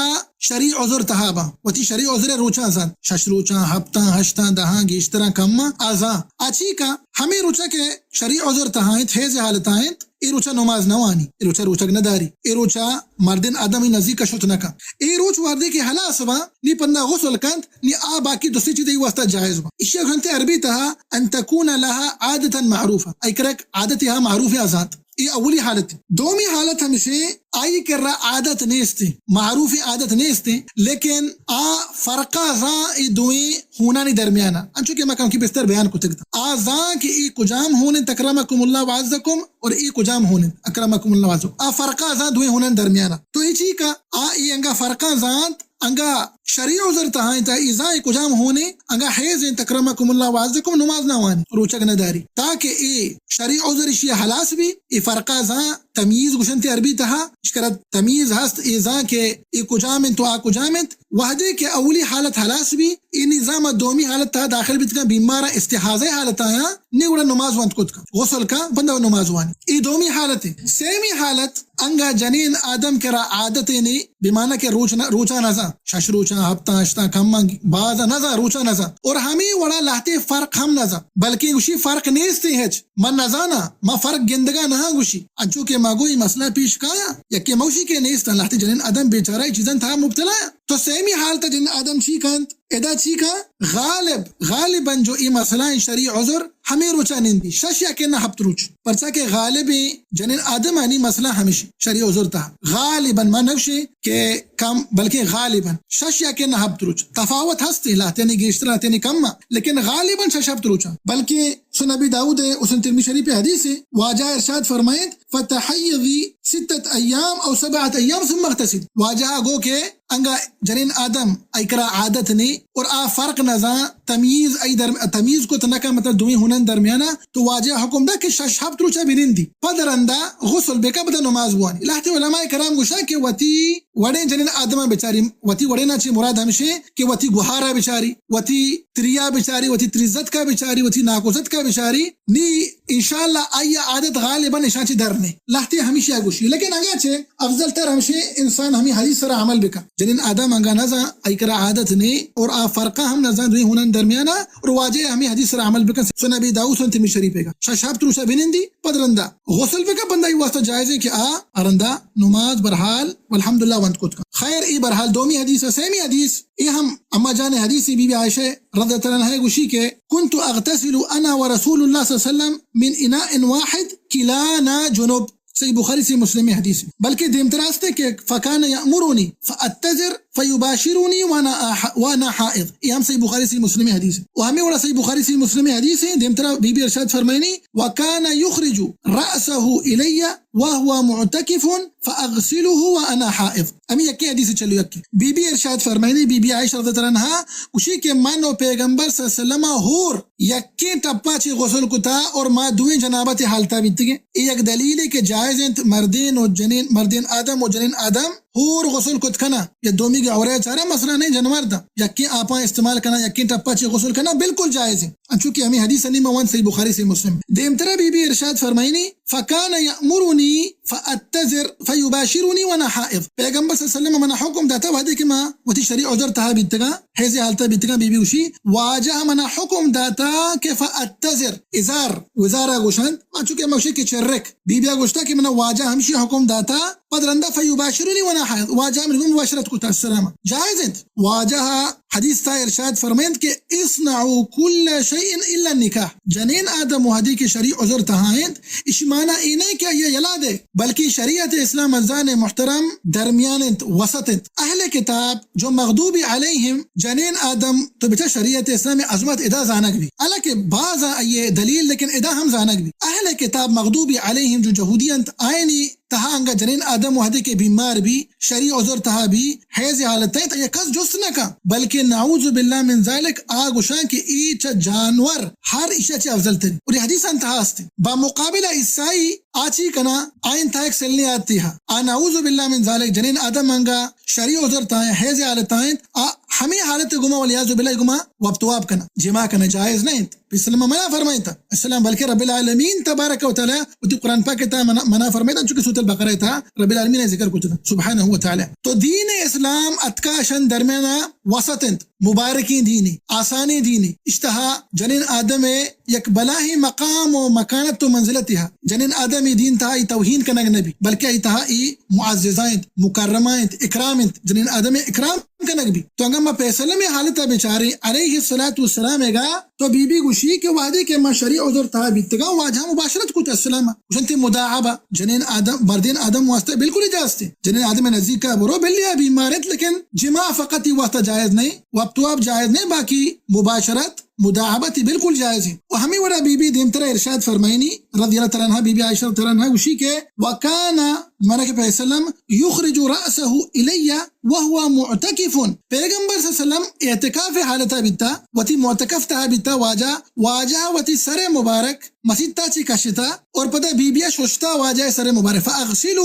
شری عذر تہا باں، وتی شری عذر روچاں زان، شش روچاں، ہپتاں، ہشتاں، دہاں، گیشتراں، کماں، آ زان. آ چی کا؟ ہمیں روچا کہ شری عذر تہا انت، حیض حالتا انت، اے روچا نماز نہ وانی، اے روچا روچگ نہ داری، اے روچا مردین آدمی نزیک شت نہ کن. اے روچ وہدے کہ ہلاس باں، نی پندا غسل کنت، نی آ باقی دو سے چیز ای واسطہ جائز باں. اشیا گھنتے عربی تہا ان تکون لها عادتا معروفہ، ای کرک عادت ہا معروف آ زانت. اے اولی حالت. دومی حالت ہمشے، آئی کرا عادت نیست، معروف عادت نیست، لیکن آ فرقا زان اے دوئیں ہونانی درمیانا، انچو کہ ما کم کی بستر بیان کتگ. آ زان کہ اے کجام ہون انت، اکرمکم اللہ وعزکم، اور اے کجام ہون انت، اکرمکم اللہ وعزکم. آ فرقا زان دوئیں ہونانی درمیانا. تو اے چی کا؟ آ اے انگا فرقا زانت، انگا شری عذر تہا انت، اے زان اے کجام ہون انت، انگا حیض انت، اکرمکم اللہ وعزکم، نماز نہ وانی، روچگ نہ داری، تاکہ اے شری عذر اشی ہلاس بی. اے فرقا زان تمیز گوشنت عربی تہا، اشکرا تمیز ہست، اے زان کہ اے کجام انت و آ کجام انت. وہدے کہ اولی حالت ہلاس بی، اے نظام دومی حالت تہا داخل بیت کن، بیمار استحاضہ حالت آیا، نی گڑا نماز وانت کت کن، غسل کن، پندا نماز وانی. اے دومی حالت ہے. سیمی حالت، انگا جنین آدم کرا عادت نے، بمانا کہ روچ نہ، روچا نہ زان، شش روچاں، ہپتاں، ہشتاں، کماں، باز نہ زان، روچا نہ زان. اور ہمیں وڑا لہتے فرق ہم نہ زان، بلکہ گوشی فرق نیست ہچ. من نزاناں، ما فرق گندگا نہاں گوشی. انچو کہ ما گوئی مسئلہ پیش کایا، یکے موشی کہ نیست، لہتے جنین آدم بیچارہ چیزاں تہا مبتلا. تو سیمی حالت جنین آدم چی کنت؟ ادا چی کا؟ غالب، غالباً جو ای مسئلہ شری عذر ہمیں روچا نندی، شش یا کہ نہ ہپت روچ. پرچا کہ غالب جنین آدمانی مسئلہ ہمیشی شری عذر تہا. غالباً ما نوشی کہ کم، بلکہ غالباً شش یا کہ نہ ہپت روچ. تفاوت ہستی، لہتینی گیشتر، لہتینی کم، لیکن غالباً شش ہپت روچا. بلکہ سنن ابی داؤد و سنن ترمذی شریف حدیث ہے، واجہ ارشاد فرمائیت، فتحیضی ستت ایام او سبعت ایام ثم اغتسلی. واجہ گو کہ انگا جنین آدم ای کرا عادت نے، اور آ فرق نزان، تمیز ای در، تمیز کت نکن، مطلب دوئیں ہونن درمیانا، تو واجہ حکم دا کہ شش ہفت روچا بنندی، پد رندا غسل بکن، پدا نماز بوانی۔ لہتے علماء کرام گوشاں کہ وتی وڑیں جنین آدما بچاری، وتی وڑینا چی مراد ہمشے کہ وتی گوہارا بچاری، وتی تریا بچاری، وتی تریزتکا بچاری، وتی ناکوزتکا بچاری، نی انشاءاللہ آئی عادت غالباً اشاں چی در نے۔ لہتے ہمیشی گوشی، لیکن اگاں چے افضل تر ہمشے انسان ہمیں حدیث سرا عمل بکن۔ جنین آدم انگا نزان، آئی کرا عادت نے، اور آ فرقہ ہم نزان دوئیں ہونن درمیانا، اور واجہ ہمیں حدیث سرا عمل بکن۔ سنن ابی داؤد، سنن ترمذی شریف گا۔ شش ہفت روچا بنندی، پد رندا غسل بکن، بندہ ای واسطہ جائز ہے کہ آ رندا نماز برحال والحمدللہ وانت کت کن۔ خیر، ای برحال دومی حدیث ہے۔ سیمی حدیث، ای ہم اما جان حدیث بی بی عائشہ رضی اللہ عنہ گوشی کہ كنت أغتسل أنا ورسول الله صلى الله عليه وسلم من إناء واحد كلانا جنب۔ صحیح بخاری، صحیح مسلم حدیث۔ بلکہ دیمترا است کہ فكان يأمرني فأتزر فيباشرني وأنا أح-، وأنا حائض۔ یہ ہم صحیح بخاری، صحیح مسلم حدیث۔ و ہمیں وڑا صحیح بخاری، صحیح مسلم حدیث ہے۔ دیمترا بی بی ارشاد فرمائنی، وكان يخرج رأسه إلي وهو معتكف فأغسله وأنا حائض۔ ہمیں یکیں حدیث چلو یکیں۔ بی بی ارشاد فرمائنی، بی بی عائشہ رضی اللہ عنہا گوشی کہ من و پیغمبر صلی اللہ علیہ وسلم ہور یکیں ٹپا چی غسل کتا اور ما دوئیں جنابت حالتا بیتگیں۔ اے یک دلیلے کہ جائز انت مردین و جنین، مردین آدم و جنین آدم ہور غسل کت کنا۔ یا دومی کے عورت چارا مسئلہ نہیں، جن مرد یکیں آپاں استعمال کنا، یکیں ٹپا چی غسل کنا بالکل جائز انت۔ انچو کہ ہمیں حدیث انی موان صحیح بخاری، صحیح مسلم۔ دیمترا بی بی ارشاد فرمائنی، فكان يأمرني فأتزر فيباشرني وأنا حائض۔ پیغمبر صلی اللہ علیہ وسلم منا حکم داتا وہدے کہ ما وتی شرعی عذر تہا بیتگاں، حیض حالتا بیتگاں، بی بی گوشی، واجہ منا حکم داتا کہ فأتزر، ازار، وزارا گوشنت، ما چونکہ مشی کہ چرک، بی بی گوشتا کہ منا واجہ ہمشی حکم داتا، پد رندا فيباشرني وأنا حائض، واجہ من گوں مباشرت کتا، السلام۔ جائز انت۔ واجہ حدیث تا ارشاد فرمائنت کہ اصنعوا كل شيء إلا النكاح۔ جنین آدم وہدے کہ شرعی عذر تہا انت، اشی معنی اے نہیں کہ آئی یلا دے، بلکہ شریعت اسلام ازان محترم درمیان انت، وسط انت۔ اہل کتاب جو مغضوب علیہم، جنین آدم تو بچا شریعت اسلام عظمت ادا زانگ بی۔ حالانکہ بعض آئی دلیل لیکن ادا ہم زانگ بی۔ اہل کتاب مغضوب علیہم جو جہودی انت، آئینی تہا انگا جنین آدم وہدے کہ بیمار بی، شرعی عذر تہا بی، حیض حالت انت، آئی کس جست نہ کن، بلکہ نعوذ باللہ من ذالک، آ گوشاں کہ ای چہ جانور ہر ایشا چہ افضل ترین۔ اور یہ حدیث انت ہست۔ با مقابل عیسائی آ چی کنا، آئین تہا ایک سلنے آتی ہا۔ آ نعوذ باللہ من ذالک جنین آدم انگا شرعی عذر تہا، حیض حالت انت، آ ہمیں حالت گما والعیاذ باللہ گما وپتواب کنا، جماع کنا جائز نہ انت۔ اسلام منع فرمائنتا۔ اسلام بلکہ رب العالمین تبارک و تعالی وتی قرآن پاک تا منع، منع فرمائنتا، چونکہ سورۃ البقرہ تا رب العالمین ذکر کتنا سبحانہ و تعالی۔ تو دین اسلام اتکا شن درمیانا وسط انت، مبارکیں دینے، آسانیں دینے، اشتہا جنین آدم یک بلاہیں مقام و مکانت و منزلتے ہا۔ جنین آدم ای دین تہا ای توہین کنگ نبی، بلکہ ای تہا ای معززہ انت، مکرمہ انت، اکرام انت، جنین آدم اکرام کنگ بی۔ تو انگا ما پیسلم حالتا بچاریں علیہ الصلوۃ والسلام گا، تو بی بی گوشی کہ وہدے کہ ما شرعی عذر تہا بیتگا، واجہ مباشرت کت السلام۔ گوشنتی مداعبہ، جنین آدم، مردین آدم واسطہ بالکل اجازت ہے۔ جنین آدم نزدیکا برو، بلے آ بیمار انت، لیکن جماع فقط ای واسطہ جائز نہیں، وپتواب جائز نہیں، باقی مباشرت، مداعبت ای بالکل جائز ہے۔ و ہمیں وڑا بی بی دیمترا ارشاد فرمائنی، رضی اللہ تعالی عنہا، بی بی عائشہ رضی اللہ تعالی عنہا گوشی کہ وکان، مانا کہ پیسلم، یخرج رأسہ الی وہو معتکف۔ پیغمبر صلی اللہ علیہ وسلم اعتکاف حالتا بیتا، وتی معتکف تہا بیتا، واجہ، واجہ وتی سر مبارک مسیتا چی کشتا اور پدا بی بیا ششتا واجہ سر مبارک، فاغسلہ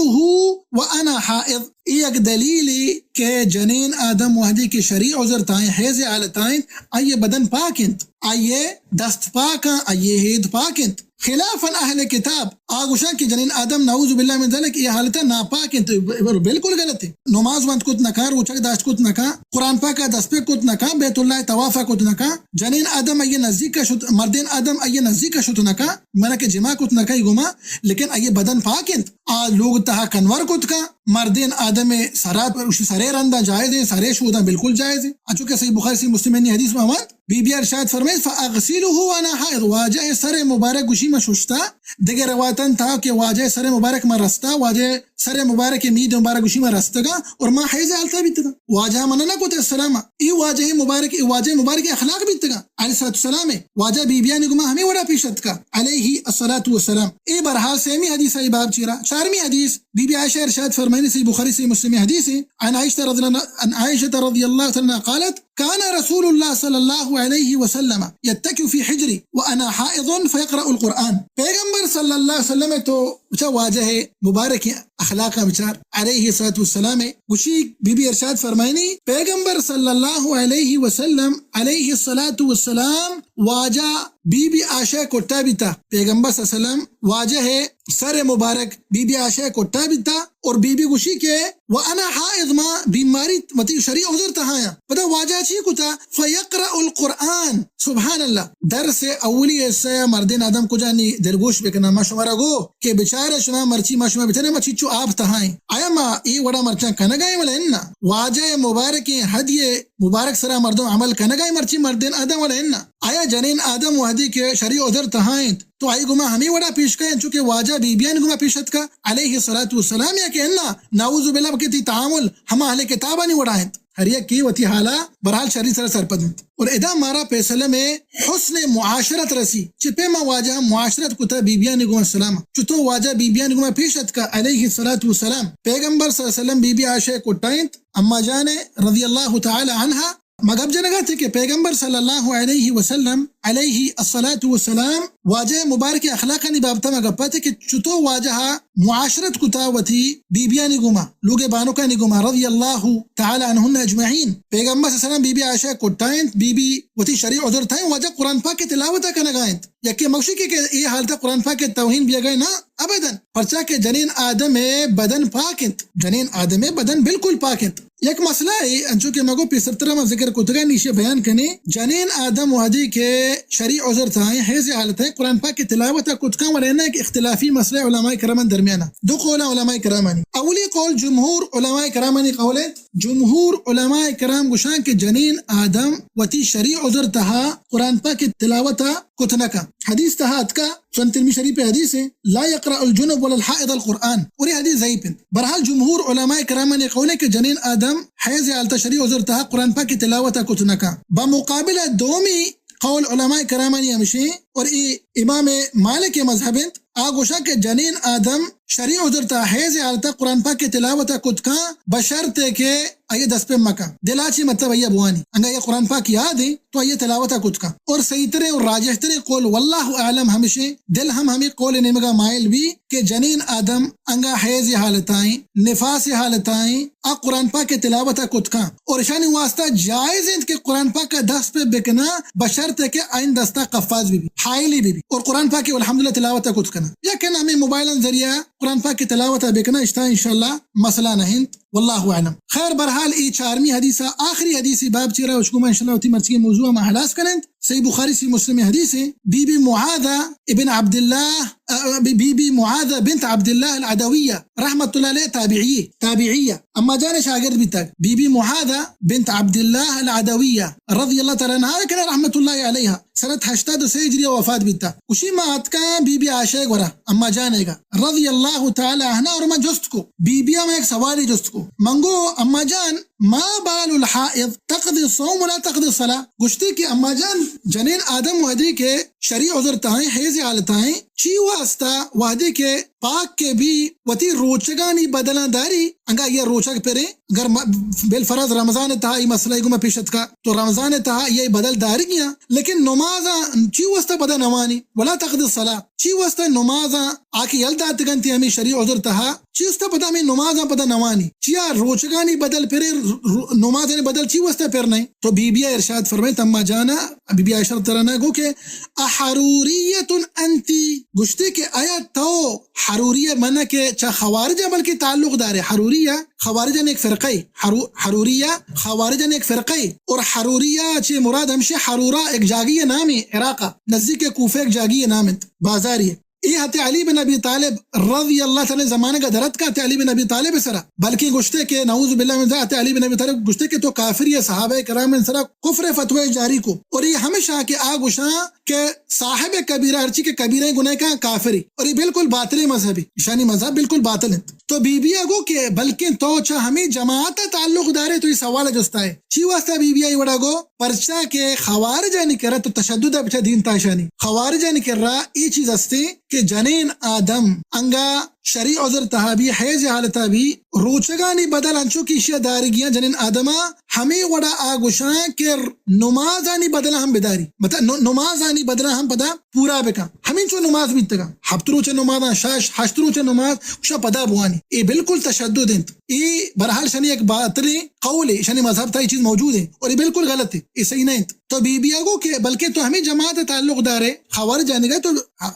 وانا حائض۔ ای یک دلیلی کہ جنین آدم وہدے کہ شرعی عذر تائیں، حیض حالتائیں، آئی بدن پاک انت، آئی دست پاک انت، آئی ہید پاک انت۔ خلافاً اہل کتاب، آ گوشاں کہ جنین آدم نعوذ باللہ من ذالک، اے حالتا ناپاک انت، بالکل غلط ہے۔ نماز وانت کت نکاں، روچگ داشت کت نکاں، قرآن پاک دست پہ کت نکاں، بیت اللہ طواف کت نکاں، جنین آدم آئی نزدیک شت، مردین آدم آئی نزدیک شت نکاں، مانا کہ جماع کت نکاں گما، لیکن آئی بدن پاک انت۔ آ لوگ تہا کنور کت کاں، مردین آدم سرا، سرے رندا جائز ہیں، سرے شوداں بالکل جائز ہیں۔ اچو کہ صحیح بخاری، صحیح مسلم انی حدیث ما وانت، بی بی ارشاد فرمائے، فاغسلہ وانا حائض، واجہ سر مبارک گوشی ما ششتا، دگہ روایتاں تہا کہ واجہ سر مبارک ما رستا، واجہ سر مبارک مید مبارک گوشی ما رستگا اور ما حیض حالتا بیتگا۔ واجہ منع نہ کت السلام۔ ای واجہ مبارک، ای واجہ مبارک اخلاق بیتگا۔ علیہ الصلوۃ والسلام۔ واجہ بی بیانی گما ہمیں وڑا پیش اتکا۔ علیہ الصلوۃ والسلام۔ اے برحال سیمی حدیث ای باب چیرا۔ چارمی حدیث، بی بی عائشہ ارشاد فرمائنی، صحیح بخاری، صحیح مسلم حدیث ہے۔ عن عائشہ رضی اللہ، عن عائشہ رضی اللہ تعالی عنہا قالت، كان رسول الله صلى الله عليه وسلم يتكئ في حجري وأنا حائض فيقرأ القرآن۔ پیغمبر صلی اللہ علیہ وسلم تو بچا واجہ مبارک اخلاق بچار علیہ الصلوۃ والسلام۔ گوشی بی بی ارشاد فرمائنی، پیغمبر صلی اللہ علیہ وسلم علیہ الصلوۃ والسلام واجہ بی بی عائشہ کٹا بیتا۔ پیغمبر صلی اللہ علیہ وسلم واجہ سر مبارک بی بی عائشہ کٹا بیتا اور بی بی گوشی کہ وانا حائض، ما بیماری وتی شرعی عذر تہایاں۔ پدا واجہ چی کتا؟ فیقرأ القرآن۔ سبحان اللہ۔ درس اولی حصہ مردین آدم کجا نی دلگوش بکنا۔ ما شمارا گو کہ بچارے شما مرچی ما شما بچارے ما چیچو آپ تہائیں۔ آیا ما ای وڑا مرچاں کنگائیں ولا انا؟ واجہ مبارکیں ہدی مبارک سرا مردم عمل کنگائیں مرچی مردین آدم ولا انا؟ آیا جنین آدم وہدی کہ شرعی عذر تہائیں تو آئی گما ہمیں وڑا پیش کئے انچو کہ واجہ بی بیانی گما پیش اتکا علیہ الصلوۃ والسلام، یا کہ انا نعوذ باللہ کہ تی تعامل ہما اہل کتابانی وڑا انت؟ ہر یک کی وتی حالا برحال شری سر سرپد انت۔ اور ادا مارا پیسلہ میں حسن معاشرت رسی، چہ پیما واجہ معاشرت کتا بی بیانی گما السلام، چتو واجہ بی بیانی گما پیش اتکا علیہ الصلوۃ والسلام۔ پیغمبر صلی اللہ علیہ وسلم بی بی عائشہ کٹا انت، اما جان رضی اللہ تعالی عنہا۔ ما گپ جنگا تھے کہ پیغمبر صلی اللہ علیہ وسلم علیہ الصلوۃ والسلام واجہ مبارک اخلاقانی بابت ما گپا تھے کہ چتو واجہ معاشرت کتا وتی بی بیانی گما، لوگ بانکانی گما، رضی اللہ تعالی عنہن اجمعین۔ پیغمبر صلی اللہ علیہ وسلم بی بی عائشہ کٹا انت، بی بی وتی شرعی عذر تھا، واجہ قرآن پاک تلاوت کنگا انت۔ یکے مگوشی کہ، کہ اے حالت قرآن پاک توہین بیگئے نا؟ ابداً۔ پرچا کہ جنین آدم بدن پاک انت، جنین آدم بدن بالکل پاک انت۔ یک مسئلہ ہے، انچو کہ مگو پیسرترا ما ذکر کتگا، نیشے بیان کنے۔ جنین آدم وہدی کہ شرعی عذر تھائیں، حیض حالت ہے، قرآن پاک کی تلاوت کتکاں، ولے نہ ایک اختلافی مسئلہ علماء کرام درمیان۔ دو قول علماء کرامانی۔ اولی قول جمہور علماء کرامانی قول ہے۔ جمہور علماء کرام گوشان کہ جنین آدم وتی شرعی عذر تہا قرآن پاک کی تلاوت کت نہ کن۔ حدیث تہا اتکا، سنن ترمذی شریف حدیث ہے، لا یقرأ الجنب ولا الحائض القرآن۔ اور یہ حدیث ضعیف ہے۔ برحال جمہور علماء کرامانی قول ہے کہ جنین آدم حیض حالت شرعی عذر تہا قرآن پاک کی تلاوت کت نہ کن۔ بمقابل دومی قول علماء کرامانی ہمشی اور اے امام مالک مذہب انت، آ گوشا کہ جنین آدم شرعی عذر تہا حیض حالت قرآن پاک کی تلاوت کت کن، بشرط کہ آئی دست پہ مکن۔ دلا چی مطلب آئی بوانی۔ انگا یہ قرآن پاک یاد ہے تو آئی تلاوت کت کن۔ اور صحیح ترین اور راجح ترین قول واللہ اعلم ہمشی، دل ہم ہمیں قول نیمگا مائل بھی کہ جنین آدم انگا حیض حالتائیں، نفاس حالتائیں، آ قرآن پاک تلاوت کت کن۔ اور اشانی واسطہ جائز انت کہ قرآن پاک دست پہ بکنا، بشرط کہ آئین دستا قفاز بھی بھی، حائلی بھی بھی۔ اور قرآن پاک الحمدللہ تلاوت کت کنا۔ یا کہ ہمیں موبائل ذریعہ قرآن پاک کی تلاوت بکنا، اشتا انشاءاللہ مسئلہ نہیں۔ واللہ اعلم۔ خیر، برحال ای چارمی حدیث، آخری حدیث باب چیرا، اشکو ما انشاءاللہ وتی مرچی موضوع ما حلاس کنند۔ صحیح بخاری، صحیح مسلم حدیث ہے۔ بی بی معاذہ ابن عبداللہ، آ، بی بی معاذہ بنت عبداللہ العدویہ رحمت اللہ علیہ، تابعی، تابعیہ۔ اما جان شاگرد بیتگ۔ بی بی معاذہ بنت عبداللہ العدویہ رضی اللہ تعالی عنہا کہ رحمت اللہ علیہا۔ سنت ہشتاد و سے ہجری وفات بیتا۔ گوشی ما اتکاں بی بی عائشہ گورا، اما جان گا، رضی اللہ تعالی عنہا، اور من جست کو، بی بی ہم ایک سوالی جست کو۔ من گو، اما جان، ما بال الحائض تقضی الصوم ولا تقضی الصلاة؟ گوشتی کہ اما جان، جنین آدم وہدی کہ شرعی عذر تائیں، حیض حالتائیں، چی واسطہ وہدی کہ پاک کے بی وتی روچگانی بدلاں داری، انگا یہ روچگ پریں، اگر م-، بالفرض رمضان تہا ای مسئلہ گما پیش اتکا، تو رمضان تہا یہ بدل دارگیاں، لیکن نمازاں چی واسطہ پدا نوانی؟ ولا تقضی الصلاة، چی واسطہ نمازاں آ کہ یل داتگنتی ہمیں شرعی عذر تہا، چی واسطہ پدا ہمیں نمازاں پدا نوانی؟ چیا روچگانی بدل پرے، رو-، نمازانی بدل چی واسطہ پر نہیں؟ تو بی بی ارشاد فرمائیں، اما جانا، بی بی عائشہ ترا نہ گو کہ احروریت انتی؟ گوشتے کہ آیا تو حروریہ من کہ چا خوارج بلکہ تعلق دارے؟ حروریہ خوارجن ایک فرقہ ہے۔ حرو-، حروریہ خوارجن ایک فرقہ ہے۔ اور حروریہ چے مراد ہمشہ حرورہ ایک جاگی نام ہے عراق، نزدیک کوفہ ایک جاگی نام ہے، بازاری ہے۔ اے حضرت علی بن ابی طالب رضی اللہ تعالی عنہ زمانگ ءَ درتکا حضرت علی بن ابی طالب سرا، بلکیں گوشتے کہ نعوذ باللہ من ذالک، حضرت علی بن ابی طالب گوشتے کہ تو کافری ئے، صحابہ کرام سرا کفر ءِ فتوی جاری کو۔ اور اے ہمیشہ کہ آ گوشاں کہ صاحب کبیرہ، ہرچی کہ کبیرہ گناہ کا، کافری۔ اور اے بالکل باطلیں مذہبی، ایشانی مذہب بالکل باطل انت۔ تو بی بی ءَ گو کہ بلکیں تو چہ ہمے جماعت ءَ تعلق دارے، تو اے سوال ءَ جستا ئے۔ چی واسطہ بی بی ءَ اے وڑا گو؟ پرچا کہ خوارجانی کرا تو تشدد ءَ بچا دینتا ایشانی۔ خوارجانی کرا اے چیز ہستیں کہ جنین آدم انگا شرعی عذر تہا بی، حیض حالتا بی، روچگانی بدل انچو کہ ایشی ءَ دارگی آں جنین آدما، ہمے وڑا آ گوشاں کہ نمازانی بدلا ہم بداری، مطلب نو-، نمازانی بدلا ہم پدا پورا بکن۔ ہمینچو نماز بیتگاں، ہپت روچ نمازاں، شش، ہشت روچ نماز، گوشاں پدا بوانی۔ اے بالکل تشدد انت۔ اے بہرحال شنی یک باطلیں قولے، شنی مذہب تہا اے چیز موجود انت اور اے بالکل غلط ہے، اے صحیح نہ انت۔ تو بی بی ءَ گو کہ بلکہ تو ہمے جماعت ءَ تعلق دارے، خوارج آنگا تو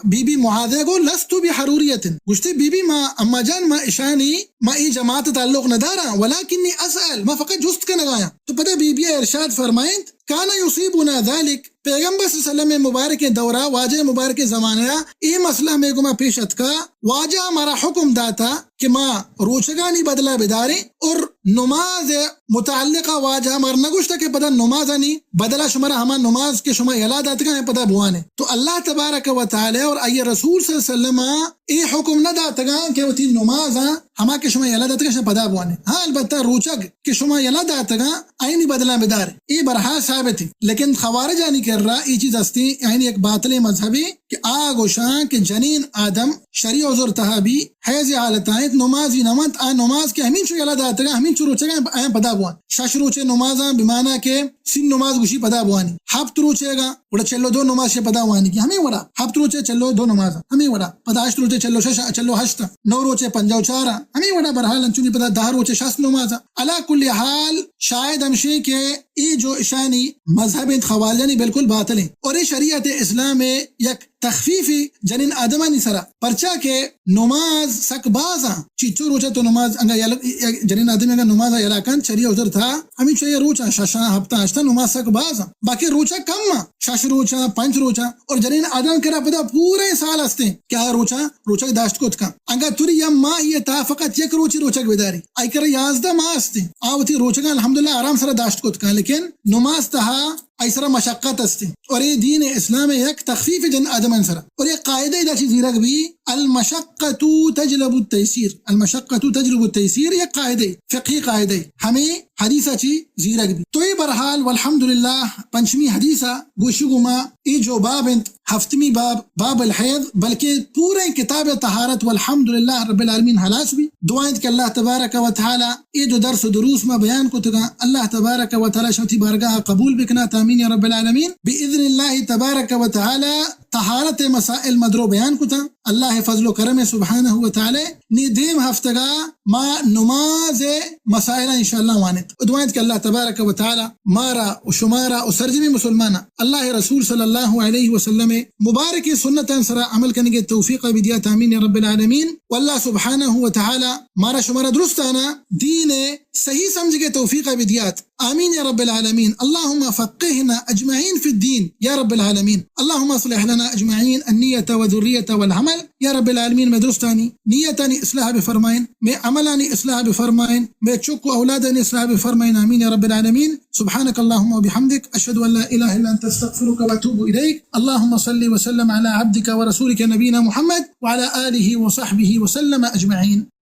بی بی معاذ ءَ گو لست بحروریۃ۔ گوشتے بی بی ما، اما جان، ما اشانی، ما اے جماعت ءَ تعلق نداراں، ولکنی اسأل، ما فقط جست کنگایاں۔ تو پدا بی بی ءَ ارشاد فرمائنت، کان یصیبنا ذلک، پیغمبر صلی اللہ علیہ وسلم مبارک دورا، واجہ مبارک زمانہ اے مسئلہ مئے گوما پیش اتکا، واجہ مارا حکم داتا کہ ما روچگانی بدلا بداریں اور نماز متعلقہ واجہ مارا نگوشتا کہ پدا نمازانی بدلا شمارا ہما نماز کہ شما یلا داتگا ہیں پدا بوانے۔ تو اللہ تبارک و تعالی اور آئی رسول صلی اللہ علیہ وسلم اے حکم نہ داتگا کہ وتی نمازاں ہما کہ شما یلا داتگا شما پدا بوانے۔ ہاں، البتہ روچگ کہ شما یلا داتگا آئینی بدلا بدار، اے برہا ثابت ہے۔ لیکن خوارجانی کرا اے چیز ہستی، آئینی یک باطل مذہبی کہ آ گوشاں کہ جنین آدم شرعی عذر تہا بی، حیض حالت آئیت، نمازی نہ ونت، آ نماز کہ ہمینچو یلا داتگا، ہمینچو روچگا آیاں پدا بوان۔ شش روچے نمازاں بمانا کہ سین نماز گوشی پدا بوانی۔ ہپت روچے گا، گڑا چل و دو نماز شے پدا وانی کی۔ ہمیں وڑا ہپت روچے چل و دو نماز، ہمیں وڑا پدا ہشت روچے چل و شش، چل و ہشت، نو روچے پنجاہ و چار، ہمیں وڑا بہرحال انچونی پدا دہ روچے شست نماز۔ علی کل حال شاید ہمشیں کہ اے جو اشانی مذہب انت خوارجانی بالکل باطل ہیں اور اے شریعت اسلام یک تخفیف جنین آدمانی سرا، پرچا کہ نماز سک باز آں۔ چیچو روچا تو نماز انگا یل-، یک جنین آدمی انگا نماز یلا کن، چری عذر تھا، ہمیں چوئے روچا، ششاں، ہفتاں، ہشتاں نماز سک باز آں۔ باقی روچا کم آں، شش روچا، پنچ روچا، اور جنین آدم کرا پدا پورے سال ہستیں کہ آ روچا، روچک داشت کت کن۔ انگا توری یا ماہ یہ تھا فقط یک روچی روچک بداری، آئی کرا یازدہ ماہ ہستیں، آ وتی روچکاں الحمدللہ آرام سرا داشت کت کن، لیکن نماز تہا آئی سرا مشقت است۔ اور اے دین اسلام یک تخفیف جن آدمان سرا۔ اور یک قاعدہ ادا چی زیرگ بی، المشقۃ تجلب التیسیر۔ المشقۃ تجلب التیسیر یک قاعدہ، فقہی قاعدہ، ہمیں حدیث چی زیرگ بی۔ تو اے بہرحال والحمدللہ پنچمی حدیث گوشی گما اے جو باب انت، ہفتمی باب، باب الحیض، بلکہ پورے کتاب طہارت والحمدللہ رب العالمین ہلاس بی۔ دعا انت کہ اللہ تبارک و تعالی اے جو درس و دروس ما بیان کتگاں، اللہ تبارک و تعالی شمتی بارگاہ قبول بکنات، آمین یا رب العالمین۔ باذن اللہ تبارک و تعالی طہارت مسائل مدرو بیان کتا، اللہ فضل و کرم سبحانہ و تعالی۔ نی دیم ہفتگا ما نماز مسائل انشاءاللہ وانت۔ و دعا انت کہ اللہ تبارک و تعالی مارا و شمارا و سرجمی مسلمانا اللہ رسول صلی اللہ علیہ وسلم مبارک سنتان سرا عمل کنگے توفیق بدیات، آمین یا رب العالمین۔ واللہ سبحانہ و تعالی مارا شمارا درستانا دین صحیح سمجھگے توفیق بدیات، آمین یا رب العالمین۔ اللهم فقهنا اجمعین فی الدین یا رب العالمین۔ اللهم اصلح لنا اجمعین النیة والذریة والعمل یا رب العالمین۔ مئے درستانی نیتانی اصلاح بفرمائن، مئے عملانی اصلاح بفرمائن، مئے چک و اولادانی اصلاح بفرمائن، آمین یا رب العالمین۔ سبحانك اللهم وبحمدك، أشهد أن لا إله إلا أنت، أستغفرك وأتوب إليك۔ اللهم صل وسلم على عبدك ورسولك نبينا محمد وعلى آله وصحبه وسلم أجمعين۔